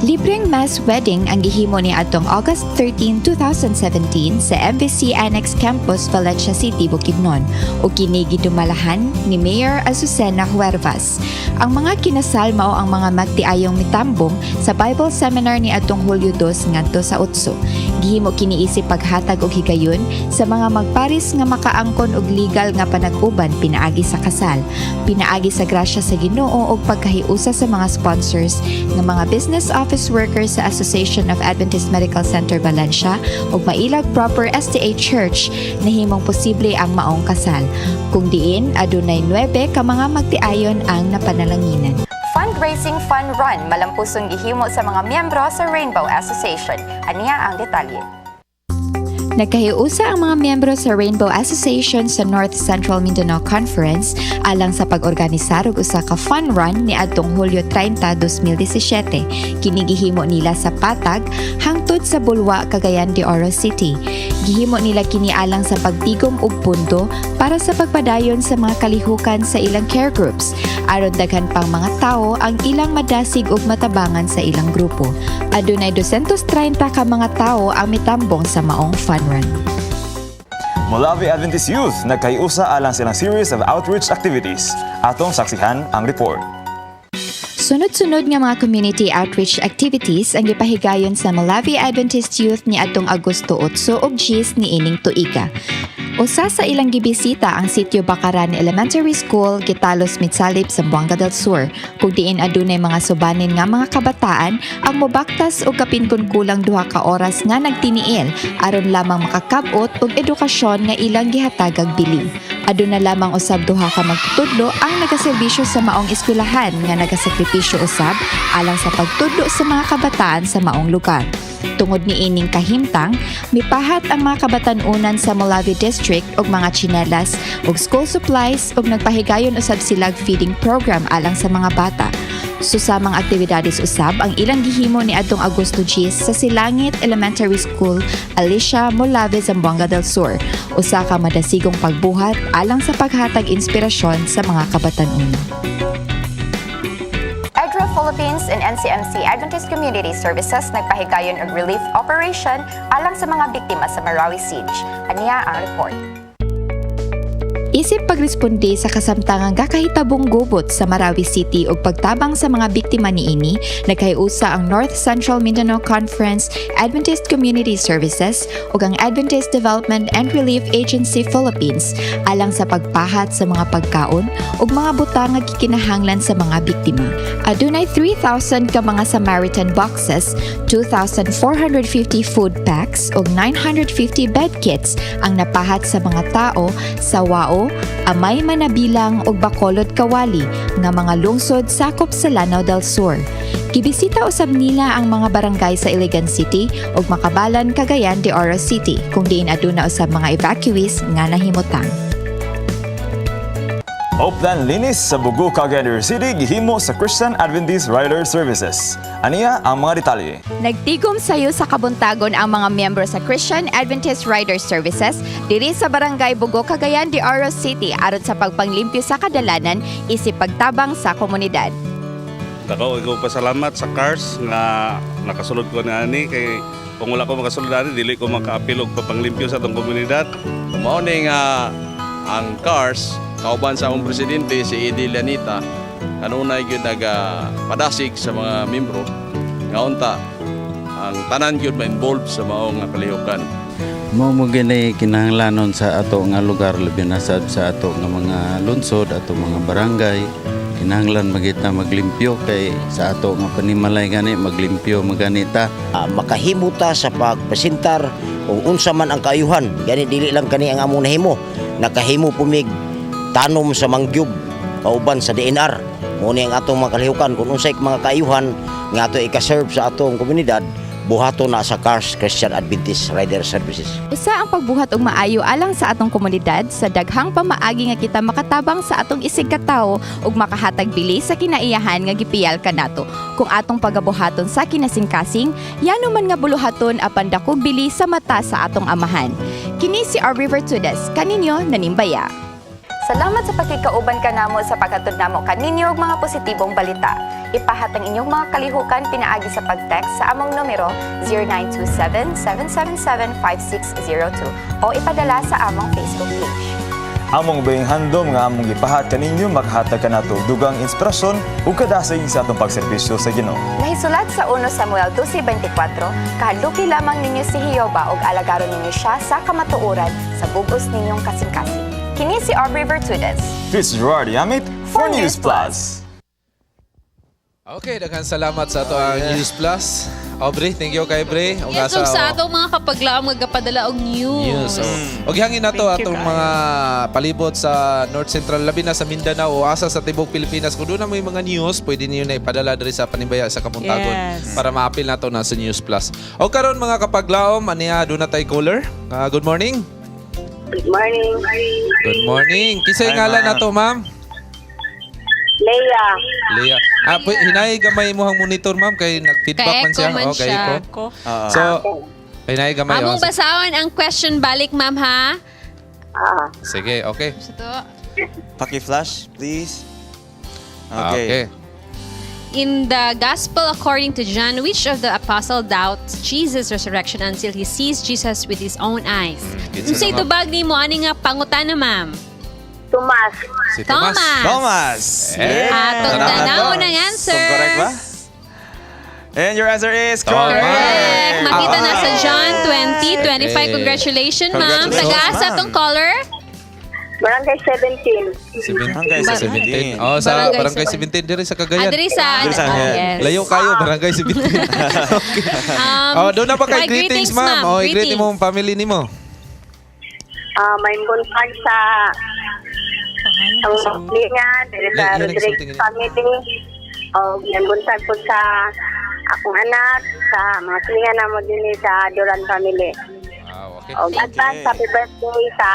S2: Libreng mass wedding ang gihimo ni atong August 13, 2017 sa MVC Annex Campus, Valencia City, Bukidnon ug kini gidumalahan ni Mayor Azucena Huervas. Ang mga kinasal mao ang mga magtiayong mitambong sa Bible Seminar ni atong Hulyo 2 ngadto sa 8. Gihimo kini isip paghatag og higayon sa mga magparis nga makaangkon og legal nga panag-uban pinaagi sa kasal, pinaagi sa grasya sa Ginoo ug pagkahiusa sa mga sponsors nga mga business office workers sa Association of Adventist Medical Center Valencia ug Mailag Proper SDA Church, nahimong posible ang maong kasal. Kung diin adunay 9 ka mga magtiayon ang napanalanginan. Fundraising Fun Run malampusong gihimo sa mga miyembro sa Rainbow Association. Ania ang detalye. Nagkahiusa ang mga miyembro sa Rainbow Association sa North Central Mindanao Conference alang sa pag-organisar og usa ka fun run niadtong Hulyo 30, 2017. Kini gihimo nila sa Patag hangtod sa Bulwa, Cagayan de Oro City. Gihimo nila kini alang sa pagtigom og pundo para sa pagpadayon sa mga kalihukan sa ilang care groups aron daghan pang mga tawo ang ilang madasig ug matabangan sa ilang grupo. Adunay 230 ka mga tawo ang mitambong sa maong fun run.
S4: Molave Adventist Youth nagkahiusa alang silang series of outreach activities. Atong saksihan ang report.
S2: Sunod-sunod nga mga community outreach activities ang gipahigayon sa Molave Adventist Youth ni atong Agosto 8 ug 10 niining tuiga. Usa sa ilang gibisita ang Sitio Bacaran Elementary School, Gitalos, Midsalip, Zamboanga del Sur, kung diin adunay mga subanin nga mga kabataan ang mobaktas og kapin kun kulang 2 ka oras nga nagtiniil aron lamang makakab-ot og edukasyon nga ilang gihatagag bili. Aduna lamang usab duha ka magtutudlo ang nagaserbisyo sa maong eskwelahan nga nagasakripisyo usab alang sa pagtudlo sa mga kabataan sa maong lugar. Tungod ni ining kahimtang, mipahat ang mga kabatan-unan sa Molave District og mga tsinelas ug school supplies ug nagpahigayon usab silag feeding program alang sa mga bata. Susamang aktibidades usab ang ilang gihimo ni adtong Agosto 10 sa Silangit Elementary School, Alicia, Molave, Zamboanga del Sur. Usa ka madasigong pagbuhat alang sa paghatag inspirasyon sa mga kabatan-unan. EDRA Philippines and NCMC Adventist Community Services nagpahigayon og relief operation alang sa mga biktima sa Marawi Siege. Ania ang report. Isip pagresponde sa kasamtangang gakahitabong gubot sa Marawi City ug pagtabang sa mga biktima niini, nagkahiusa ang North Central Mindanao Conference Adventist Community Services ug ang Adventist Development and Relief Agency Philippines alang sa pagpahat sa mga pagkaon ug mga butang nga gikinahanglan sa mga biktima. Adunay 3,000 ka mga Samaritan boxes, 2,450 food packs ug 950 bed kits ang napahat sa mga tao sa Wao, Amay Manabilang ug Bacolod Kawali nga mga lungsod sakop sa Lanao del Sur. Gibisita usab nila ang mga barangay sa Iligan City ug Makabalan, Cagayan de Oro City kung diin aduna usab mga evacuees nga nahimutang.
S4: Oplan Linis sa Bugo, Cagayan de Oro City gihimo sa Christian Adventist Rider Services. Ania ang mga detalye.
S2: Nagtigom sayo sa kabuntagon ang mga miyembro sa Christian Adventist Rider Services diri sa Barangay Bugo, Cagayan de Oro City aron sa pagpanglimpyo sa kadalanan isip pagtabang sa komunidad.
S6: Dako ko pasalamat sa CARS nga nakasulod ko na ani kay kung wala ko makasulod ani, dili ko makaapil og papanglimpyo sa atong komunidad.
S7: Mao ni nga ang CARS kauban sa among presidente, si Eddie Lanita, kanunay gyud nagapadasig sa mga membro nga unta ang tanan gyud ma-involve sa maong nga kalihukan.
S10: Mao mo gani kinahanglanon sa ato nga lugar, labi na sad sa ato nga mga lungsod, ato mga barangay. Kinahanglan magita maglimpyo kay sa ato nga panimalay gani maglimpyo maganita.
S11: Makahimo ta sa pagpresentar kung unsa man ang kaayuhan. Gani dili lang kani ang among nahimo. Nakahimo pumig tanom sa mangyub kauban sa DENR. Mo ni ang atong mga kalihukan kung unsay mga kaayuhan nga ato ika-serve sa atong komunidad. Buhaton na sa Cars Christian Adventist Rider Services.
S2: Usa ang pagbuhat og maayo alang sa atong komunidad sa daghang pamaagi nga kita makatabang sa atong isig katawo ug makahatag bili sa kinaiyahan nga gipiyal kanato. Kung atong pagabuhaton sa kinasingkasing, yano man nga buluhaton apan dakog bili sa mata sa atong amahan. Kini si Aubrey Vertudes, kaninyo nanimbaya. Salamat sa pagkikauban kanamo sa paghatod namo kaninyo og mga positibong balita. Ipahat ang inyong mga kalihukan pinaagi sa pag-text sa among numero 0927-777-5602 o ipadala sa among Facebook page.
S4: Among baying handom nga among gipahat kaninyo makahatag kanato og dugang inspirasyon ug kadasig sa atong pagserbisyo sa Ginoo.
S2: Nahisulat sa 1 Samuel 12:24, "Kahadluki lamang ninyo si Jehova ug alagaron ninyo siya sa kamatuoran sa bugos ninyong kasing-kasing." Kini si Aubrey Vertudes.
S4: This is Gerard Yamit for News Plus.
S1: Okay, daghang salamat sa atoang News Plus. Aubrey, thank you kay Bre. Ug
S3: Yes, ug sa atong mga kapaglaom nga gapadala og news.
S1: News. Oh. Og hangin nato
S3: Thank you,
S1: atong
S3: kaayo.
S1: mga palibot sa North Central, labi na sa Mindanao o asa sa tibok Pilipinas. Kung doon na may mga news, pwede niyo na ipadala diri sa Panimbaya sa Kabuntagon para maapil nato na sa News Plus. O karon, mga kapaglaom, aniya doon na tay caller. Ah, good morning.
S5: Good morning.
S1: Good morning. Kisay
S4: Hi,
S1: ngalan
S4: ma'am.
S1: nato, ma'am?
S5: Leia.
S1: Leah. Ah, hinay gamay mo ang monitor, ma'am, kay nag-feedback man
S3: Ka-echo
S1: siya.
S3: man
S1: Oh, kay
S3: siya.
S1: echo. So, hinay gamay.
S3: Among
S1: Oh.
S3: basahon ang question balik, ma'am, ha?
S5: Ah.
S1: Sige, okay.
S3: Sa to.
S4: Paki-flash, please.
S1: Ah,
S4: Okay.
S1: okay.
S3: In the Gospel according to John, which of the apostle doubts Jesus' resurrection until he sees Jesus with his own eyes?
S1: Kinsa
S3: Unsay
S1: na, ma'am?
S3: tubag nimo ani nga pangutana, ma'am?
S5: Tomas.
S1: Si Tomas.
S3: Thomas.
S4: Thomas.
S1: Eh.
S3: Atong
S4: Tama
S3: tanawon
S4: to.
S3: ang answer.
S4: Kung correct ba? And your answer is correct.
S3: Correct. Makita na sa John 20:25.
S1: Okay.
S3: Congratulations, ma'am.
S4: Congratulations,
S3: Taga-asa
S4: ma'am.
S3: tong caller?
S5: Barangay 17.
S1: Barangay
S4: Barangay
S1: 17. Oh, sa
S3: Barangay
S1: Barangay 17 diri sa Cagayan.
S3: Ah, diri sa...
S4: Diri sa-
S3: Oh, yes.
S1: Layo kayo, Barangay 17. Okay. Oh, doon na ba kay
S3: Ay,
S1: greetings, ma'am? Oh, i-greet
S3: Greetings.
S1: mo ang family nimo.
S5: Ah, may buntag sa ang pamilya, diri sa
S1: Yan ang
S5: Rodriguez
S1: sulting niya.
S5: family. O, may buntag po sa akong anak, sa mga silingan namo dinhi sa Duran family.
S1: Wow, okay.
S5: O, advance happy birthday sa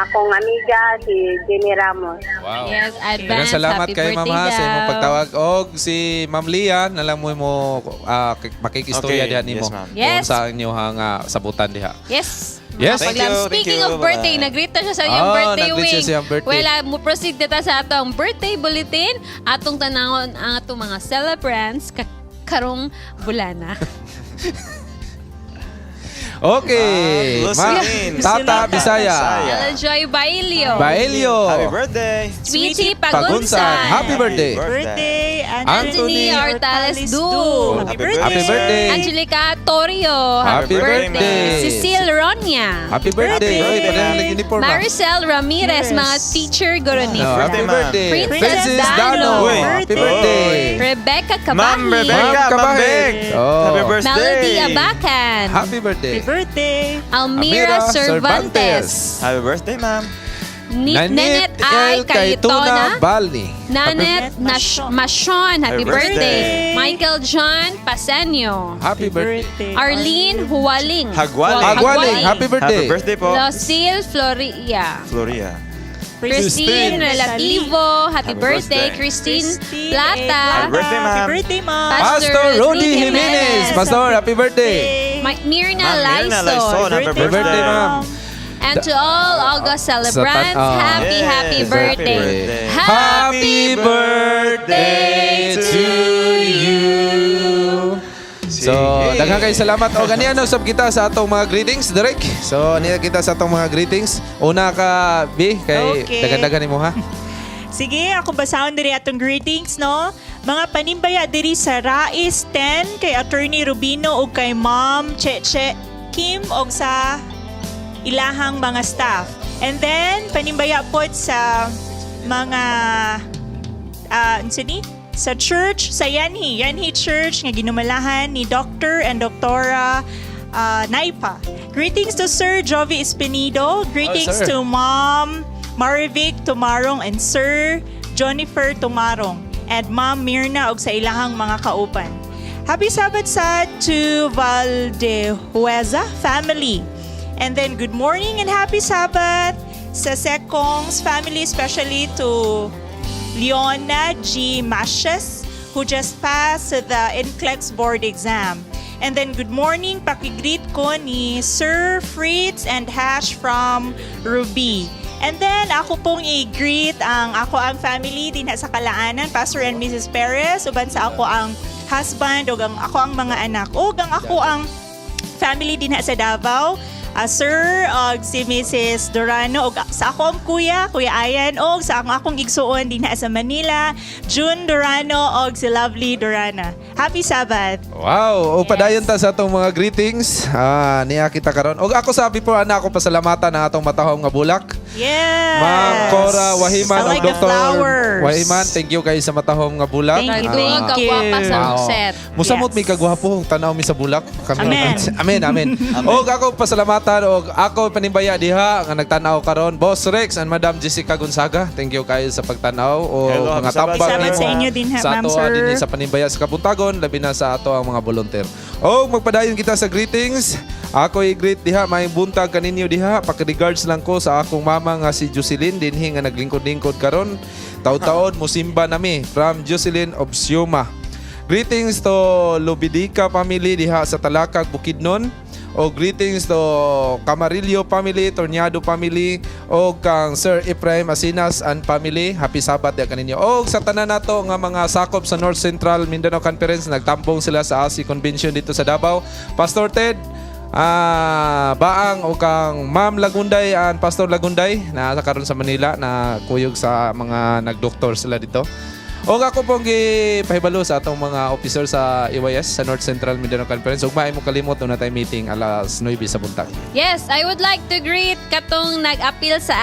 S5: akong amiga, si Jenny Ramos.
S1: Wow.
S3: Yes,
S1: Daghang
S3: advance.
S1: salamat
S3: Happy
S1: kay Ma'am
S3: birthday
S1: ha sa imong
S3: daw.
S1: pagtawag og si Ma'am Lia na lang mo makikistorya
S4: Okay.
S1: diha nimo.
S4: Yes, ma'am.
S3: Yes.
S1: Kung sa inyo nga sabutan diha.
S3: Yes.
S1: Yes.
S3: Mga
S4: Thank you,
S3: paglam.
S4: thank
S3: Speaking
S4: you.
S3: of birthday,
S4: Bye-bye.
S3: nag-greet na siya sa iyang
S1: Oh,
S3: birthday
S1: nag-greet siya
S3: wing.
S1: sa iyang birthday.
S3: Well, mo proceed na ta sa atong birthday bulletin. Atong tanawon ang atong mga celebrants karong bulana.
S1: Okay.
S4: Ma'am
S1: Ma-
S4: Lucine.
S1: Tata Bisaya.
S3: Ella Joy Bailio.
S1: Baelio.
S4: Happy birthday.
S3: Sweetie
S1: Pagunsan.
S3: Pagunsan.
S1: Happy birthday.
S9: Birthday,
S3: Anthony
S9: Anthony
S3: Hortales Du.
S9: Happy
S4: Happy
S9: birthday.
S1: Happy birthday.
S3: Angelica Torrio.
S1: Happy birthday.
S3: Cecile Ronya.
S1: Happy birthday. Oy, pareho lang uniform, ah.
S3: Maricel Ramirez,
S9: Yes.
S3: mga teacher goroni.
S1: No, happy
S4: Birthday, ma'am.
S1: birthday.
S3: Princess
S1: Princess
S3: Dano.
S1: Dano.
S4: Uy.
S1: Happy birthday.
S3: Rebecca
S4: Ma'am
S3: Cabahi.
S4: Rebecca,
S1: Ma'am
S4: Ma'am
S1: Kabahit.
S4: Bek.
S1: Oh.
S4: Happy birthday.
S3: Melody Abacan.
S1: Happy birthday.
S9: Happy birthday.
S3: Almira Cervantes.
S4: Happy birthday, ma'am.
S3: Nenet I.
S1: L. Kaituna
S3: Cayetona.
S1: Balni.
S3: Nanet Mashon. Happy
S4: Happy
S3: birthday.
S4: birthday.
S3: Michael John Pasenio.
S1: Happy birthday.
S3: Arlene Huwaling.
S4: Hagwaling.
S1: Hagwaling. Happy birthday.
S4: Happy birthday po.
S3: Lucille Floria.
S4: Floria.
S3: Christine
S9: Christine
S3: Relativo. Happy
S4: Happy
S3: birthday.
S4: birthday.
S3: Christine
S9: Christine
S3: Plata.
S4: Happy birthday, ma'am.
S9: Happy birthday, ma'am.
S1: Pastor Rudy Jimenez. Pastor, happy birthday.
S3: Mirna
S4: Ma'am Mirna
S3: Lyson.
S4: Lyson. Happy
S1: Happy birthday, ma'am.
S3: And to all August celebrants, happy,
S4: Yes.
S3: happy
S4: Happy
S3: birthday.
S4: birthday.
S1: Happy birthday to you. So, daghan kay salamat. O ganiya no sab kita sa atong mga greetings, Direk. So, niya kita sa atong mga greetings. Una ka, B, kay
S9: Okay.
S1: daghan-daghan nimo ha.
S9: Sige, ako basahon diri atong greetings, no? Mga panimbaya diri sa Rais 10 kay Attorney Rubino ug kay Ma'am Cheche Kim og sa ilahang mga staff. And then panimbaya pod sa mga unsa ni? Sa church sa Yanhi, Yanhi Church nga ginumalahan ni Dr. and Doktora Naipa. Greetings to Sir Jovi Espinido. Greetings
S1: Oh, sir.
S9: to Mom Marivic Tumarong and Sir Jennifer Tumarong and Ma'am Mirna og sa ilahang mga kauban. Happy Sabbath sad to Valdehueza family. And then good morning and happy Sabbath sa Sekong's family, especially to Leona G. Mashes, who just passed the NCLEX board exam. And then good morning, pakigreet ko ni Sir Fritz and Hash from Ruby. And then ako pong i-greet ang ako ang family din sa Kalaanan, Pastor and Mrs. Perez, uban sa ako ang husband ug ang ako ang mga anak ug ang ako ang family din sa Davao. Sir og si Mrs. Durano og sa ako ang kuya, Kuya Ayan, og sa akong akong igsuon din sa Manila, June Durano og si Lovely Durana. Happy Sabbath.
S1: Wow, o padayon ta sa atong mga greetings. Niya kita karon. Og ako sabi po ana ako pasalamatan ang atong matahom nga bulak.
S9: Yes.
S1: Ma'am Cora Wahiman
S9: I like
S1: og
S9: the
S1: Dr.
S9: flowers.
S1: Wahiman, thank you kayo sa matahom nga bulak.
S9: Thank you,
S3: thank you. Kagwapa sa set.
S1: Musamot mi kagwapo tanaw mi sa bulak. Kami.
S9: Amen.
S1: Amen, amen. Og ako pasalamatan og ako panimbaya diha nga nagtan-aw karon, Boss Rex and Madam Jessica Gonzaga. Thank you kayo sa pagtan-aw o
S4: Hello,
S1: mga
S4: happy Sabbath.
S1: tambak
S9: Salamat
S1: nimo
S9: sa inyo din, ha,
S1: sa
S9: ma'am,
S1: ato
S9: sir.
S1: dinhi sa panimbaya sa Kabuntagon, labi na sa ato ang mga volunteer. Og magpadayon kita sa greetings. Ako i-greet diha maayong buntag kaninyo diha. Paki-regards lang ko sa akong mama nga si Jocelyn dinhi nga naglingkod-lingkod karon. Taud-taod musimba nami from Jocelyn of Siuma. Greetings to Lubidika family diha sa Talakag, Bukidnon. O greetings to Camarillo family, Tornado family, o kang Sir Ephraim Asinas and family. Happy Sabbath diha kaninyo. O sa tanan nato nga mga sakop sa North Central Mindanao Conference, nagtambong sila sa ASI Convention dito sa Davao. Pastor Ted, Baang o kang Ma'am Lagunday and Pastor Lagunday na sa karon sa Manila na kuyog sa mga nagdoktor sila dito. O ako pong gipahibalo sa atong mga officer sa EYS sa North Central Mindanao Conference. Ug maay mo kalimot na tayo meeting alas 9 sa buntag.
S3: Yes, I would like to greet katong nag-appeal sa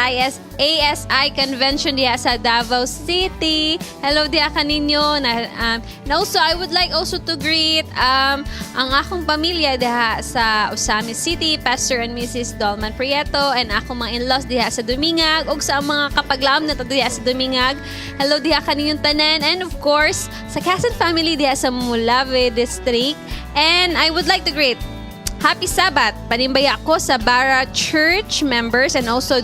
S3: ASI convention diha sa Davao City. Hello diha kaninyo. And also, I would like also to greet ang akong pamilya diha sa Ozamiz City, Pastor and Mrs. Dolman Prieto, and akong mga in-laws diha sa Dumingag, ug sa mga kapaglaom na diha sa Dumingag. Hello diha kaninyong tanan. And of course, sa Casan family diha sa Molave District. And I would like to greet Happy Sabbath! Panimbaya ko sa Barra Church members and also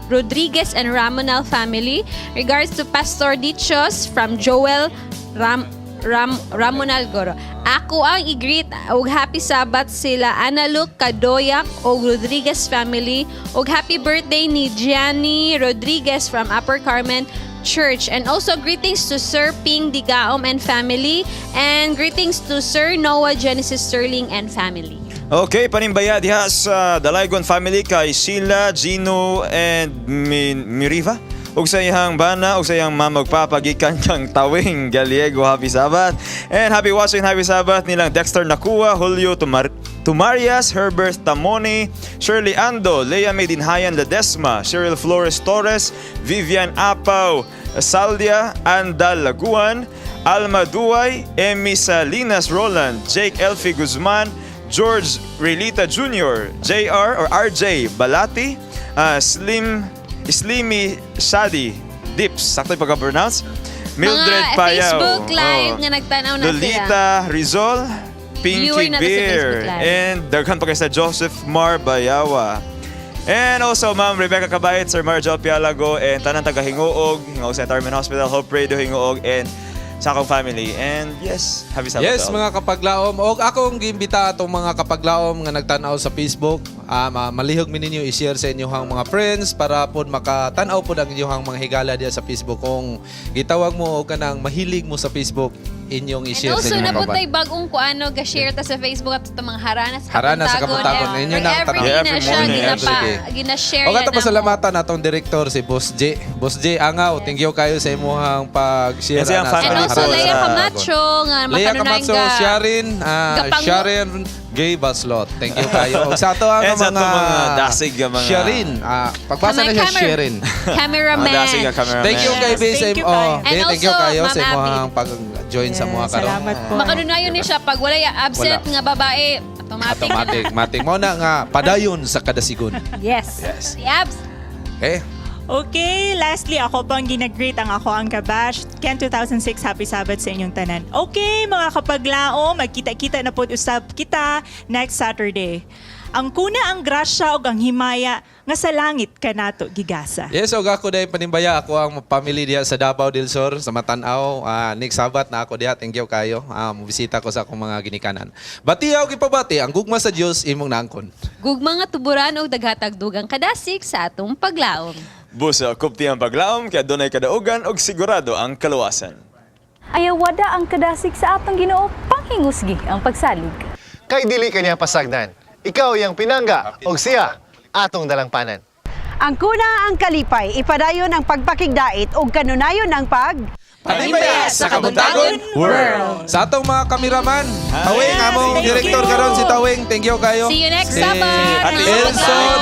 S3: Rodriguez and Ramonal family. Regards to Pastor Dichos from Joel Ram Ram Ramonal Goro. Ako ang i-greet og happy Sabbath sila Analuk Kadoyak og Rodriguez family og happy birthday ni Gianni Rodriguez from Upper Carmen Church. And also greetings to Sir Ping Digaom and family and greetings to Sir Noah Genesis Sterling and family.
S4: Okay, panimbaya diha sa Dalaygon family kay Sheila, Gino, and Miriva. Ug sa iyang bana, ug sa iyang mama ug papa gikan kang Tawing Gallego. Happy Sabbath. And happy watching, happy Sabbath nilang Dexter Nakua, Julio Tumarias, Herbert Tamoni, Shirley Ando, Leah Medinhayan Ledesma, Cheryl Flores Torres, Vivian Apaw, Saldia Andal Laguan, Alma Duay, Emmy Salinas Roland, Jake Elfie Guzman, George Relita Jr., JR or RJ Balati, Slim Slimy Shadi Dips, sakto yung pagka-pronounce? Mildred
S3: Mga
S4: Payaw.
S3: Facebook Live
S4: Oh.
S3: nga nagtanaw na sila.
S4: Lolita Rizal, Pinky
S3: Viewer na to sa
S4: Beer,
S3: Facebook Live.
S4: and daghan pa kay sa Joseph Mar Bayawa. And also, Ma'am Rebecca Cabayit, Sir Marjol Pialago, and tanang taga Hinguog, Hinguog St. Armin Hospital, Hope Radio Hinguog, and sa akong family. And yes, happy Sabbath
S1: Yes,
S4: to all.
S1: mga kapaglaom. Og akong giimbita atong mga kapaglaom nga nagtan-aw sa Facebook. Malihog mi ninyo i-share sa inyong mga friends para pod makatan-aw pod ang inyong mga higala diya sa Facebook. Kung gitawag mo og kanang mahilig mo sa Facebook, inyong
S3: And
S1: i-share sa
S3: also,
S1: inyong mga
S3: naputay
S1: kauban.
S3: bagong kuano, ga-share ta sa Facebook at sa mga harana sa
S1: Harana sa
S3: Kabuntagon.
S1: Kabuntagon. Inyo na ang
S3: Every
S1: tanaw.
S3: day na
S4: Every
S3: siya,
S4: morning, every
S1: day.
S3: gina-share
S1: O
S3: na
S1: kato
S3: namo.
S1: pasalamatan natong director si Boss J. Boss J Angaw, thank you kayo sa imuhang pag-share
S4: And sa iyang
S1: ana sa
S4: family
S3: And also,
S1: Harana sa
S3: Leia
S1: Kabuntagon.
S3: Camacho, nga
S1: Leia
S3: makanunayan
S1: Camacho,
S3: ga.
S1: Sharon, Sharon Gay Baslot. Thank you kayo. Og sa ato ang
S4: And sa
S1: mga,
S4: ato mga dasig nga mga-
S1: Sharon. Pagbasa na siya Sharon.
S3: Cameraman.
S4: Mga dasig nga cameraman.
S1: Thank you kay Bay sa
S9: Thank you
S1: oh,
S9: kayo.
S3: And
S1: Bay, thank you
S3: also,
S1: kayo sa
S3: Ma'am Abby.
S1: imong pag-join sa mga karon.
S9: Salamat po.
S3: Makanunayon ni siya pag walay absent
S1: Wala.
S3: nga babae, automatic.
S1: Automatic, matik. Mo na nga padayon sa kadasigon.
S3: Yes.
S1: Yes.
S3: Si Abs.
S1: Okay.
S9: Okay, lastly, ako pang ginagreet ang ako ang kabash. Ken 2006, happy Sabbath sa inyong tanan. Okay, mga kapaglaom, magkita-kita na po usab kita next Saturday. Ang kuna ang grasya ug ang himaya nga sa langit kanato gigasa.
S1: Yes, og ako dahil panimbaya, ako ang family diha sa Davao del Sur sa Matanaw. Next Sabat na ako diha. Thank you kayo. Bisita ko sa akong mga ginikanan. Bati og ipabati ang gugma sa Dios imong naangkon.
S3: Gugma nga tuburan og daghatag dugang kadasig sa atong paglaom.
S4: Busa, kupti ang paglaom, kaya dunay kadaugan og sigurado ang kaluwasan.
S8: Ayawada ang kadasig sa atong Ginoo, panghingusgi ang pagsalig.
S12: Kay dili kaniya pasagdan. Ikaw iyang pinangga og siya atong dalangpanan.
S17: Ang kuna ang kalipay, ipadayon ang pagpakigdait ug kanunayon ang pag
S1: Panimbaya sa Kabuntagon World. Sa atong mga kameraman, Tawing, among
S9: Thank
S1: director
S9: you.
S1: karon si Tawing. Thank you kayo.
S3: See you next
S1: Si
S3: Sabbath.
S1: Ate Elson,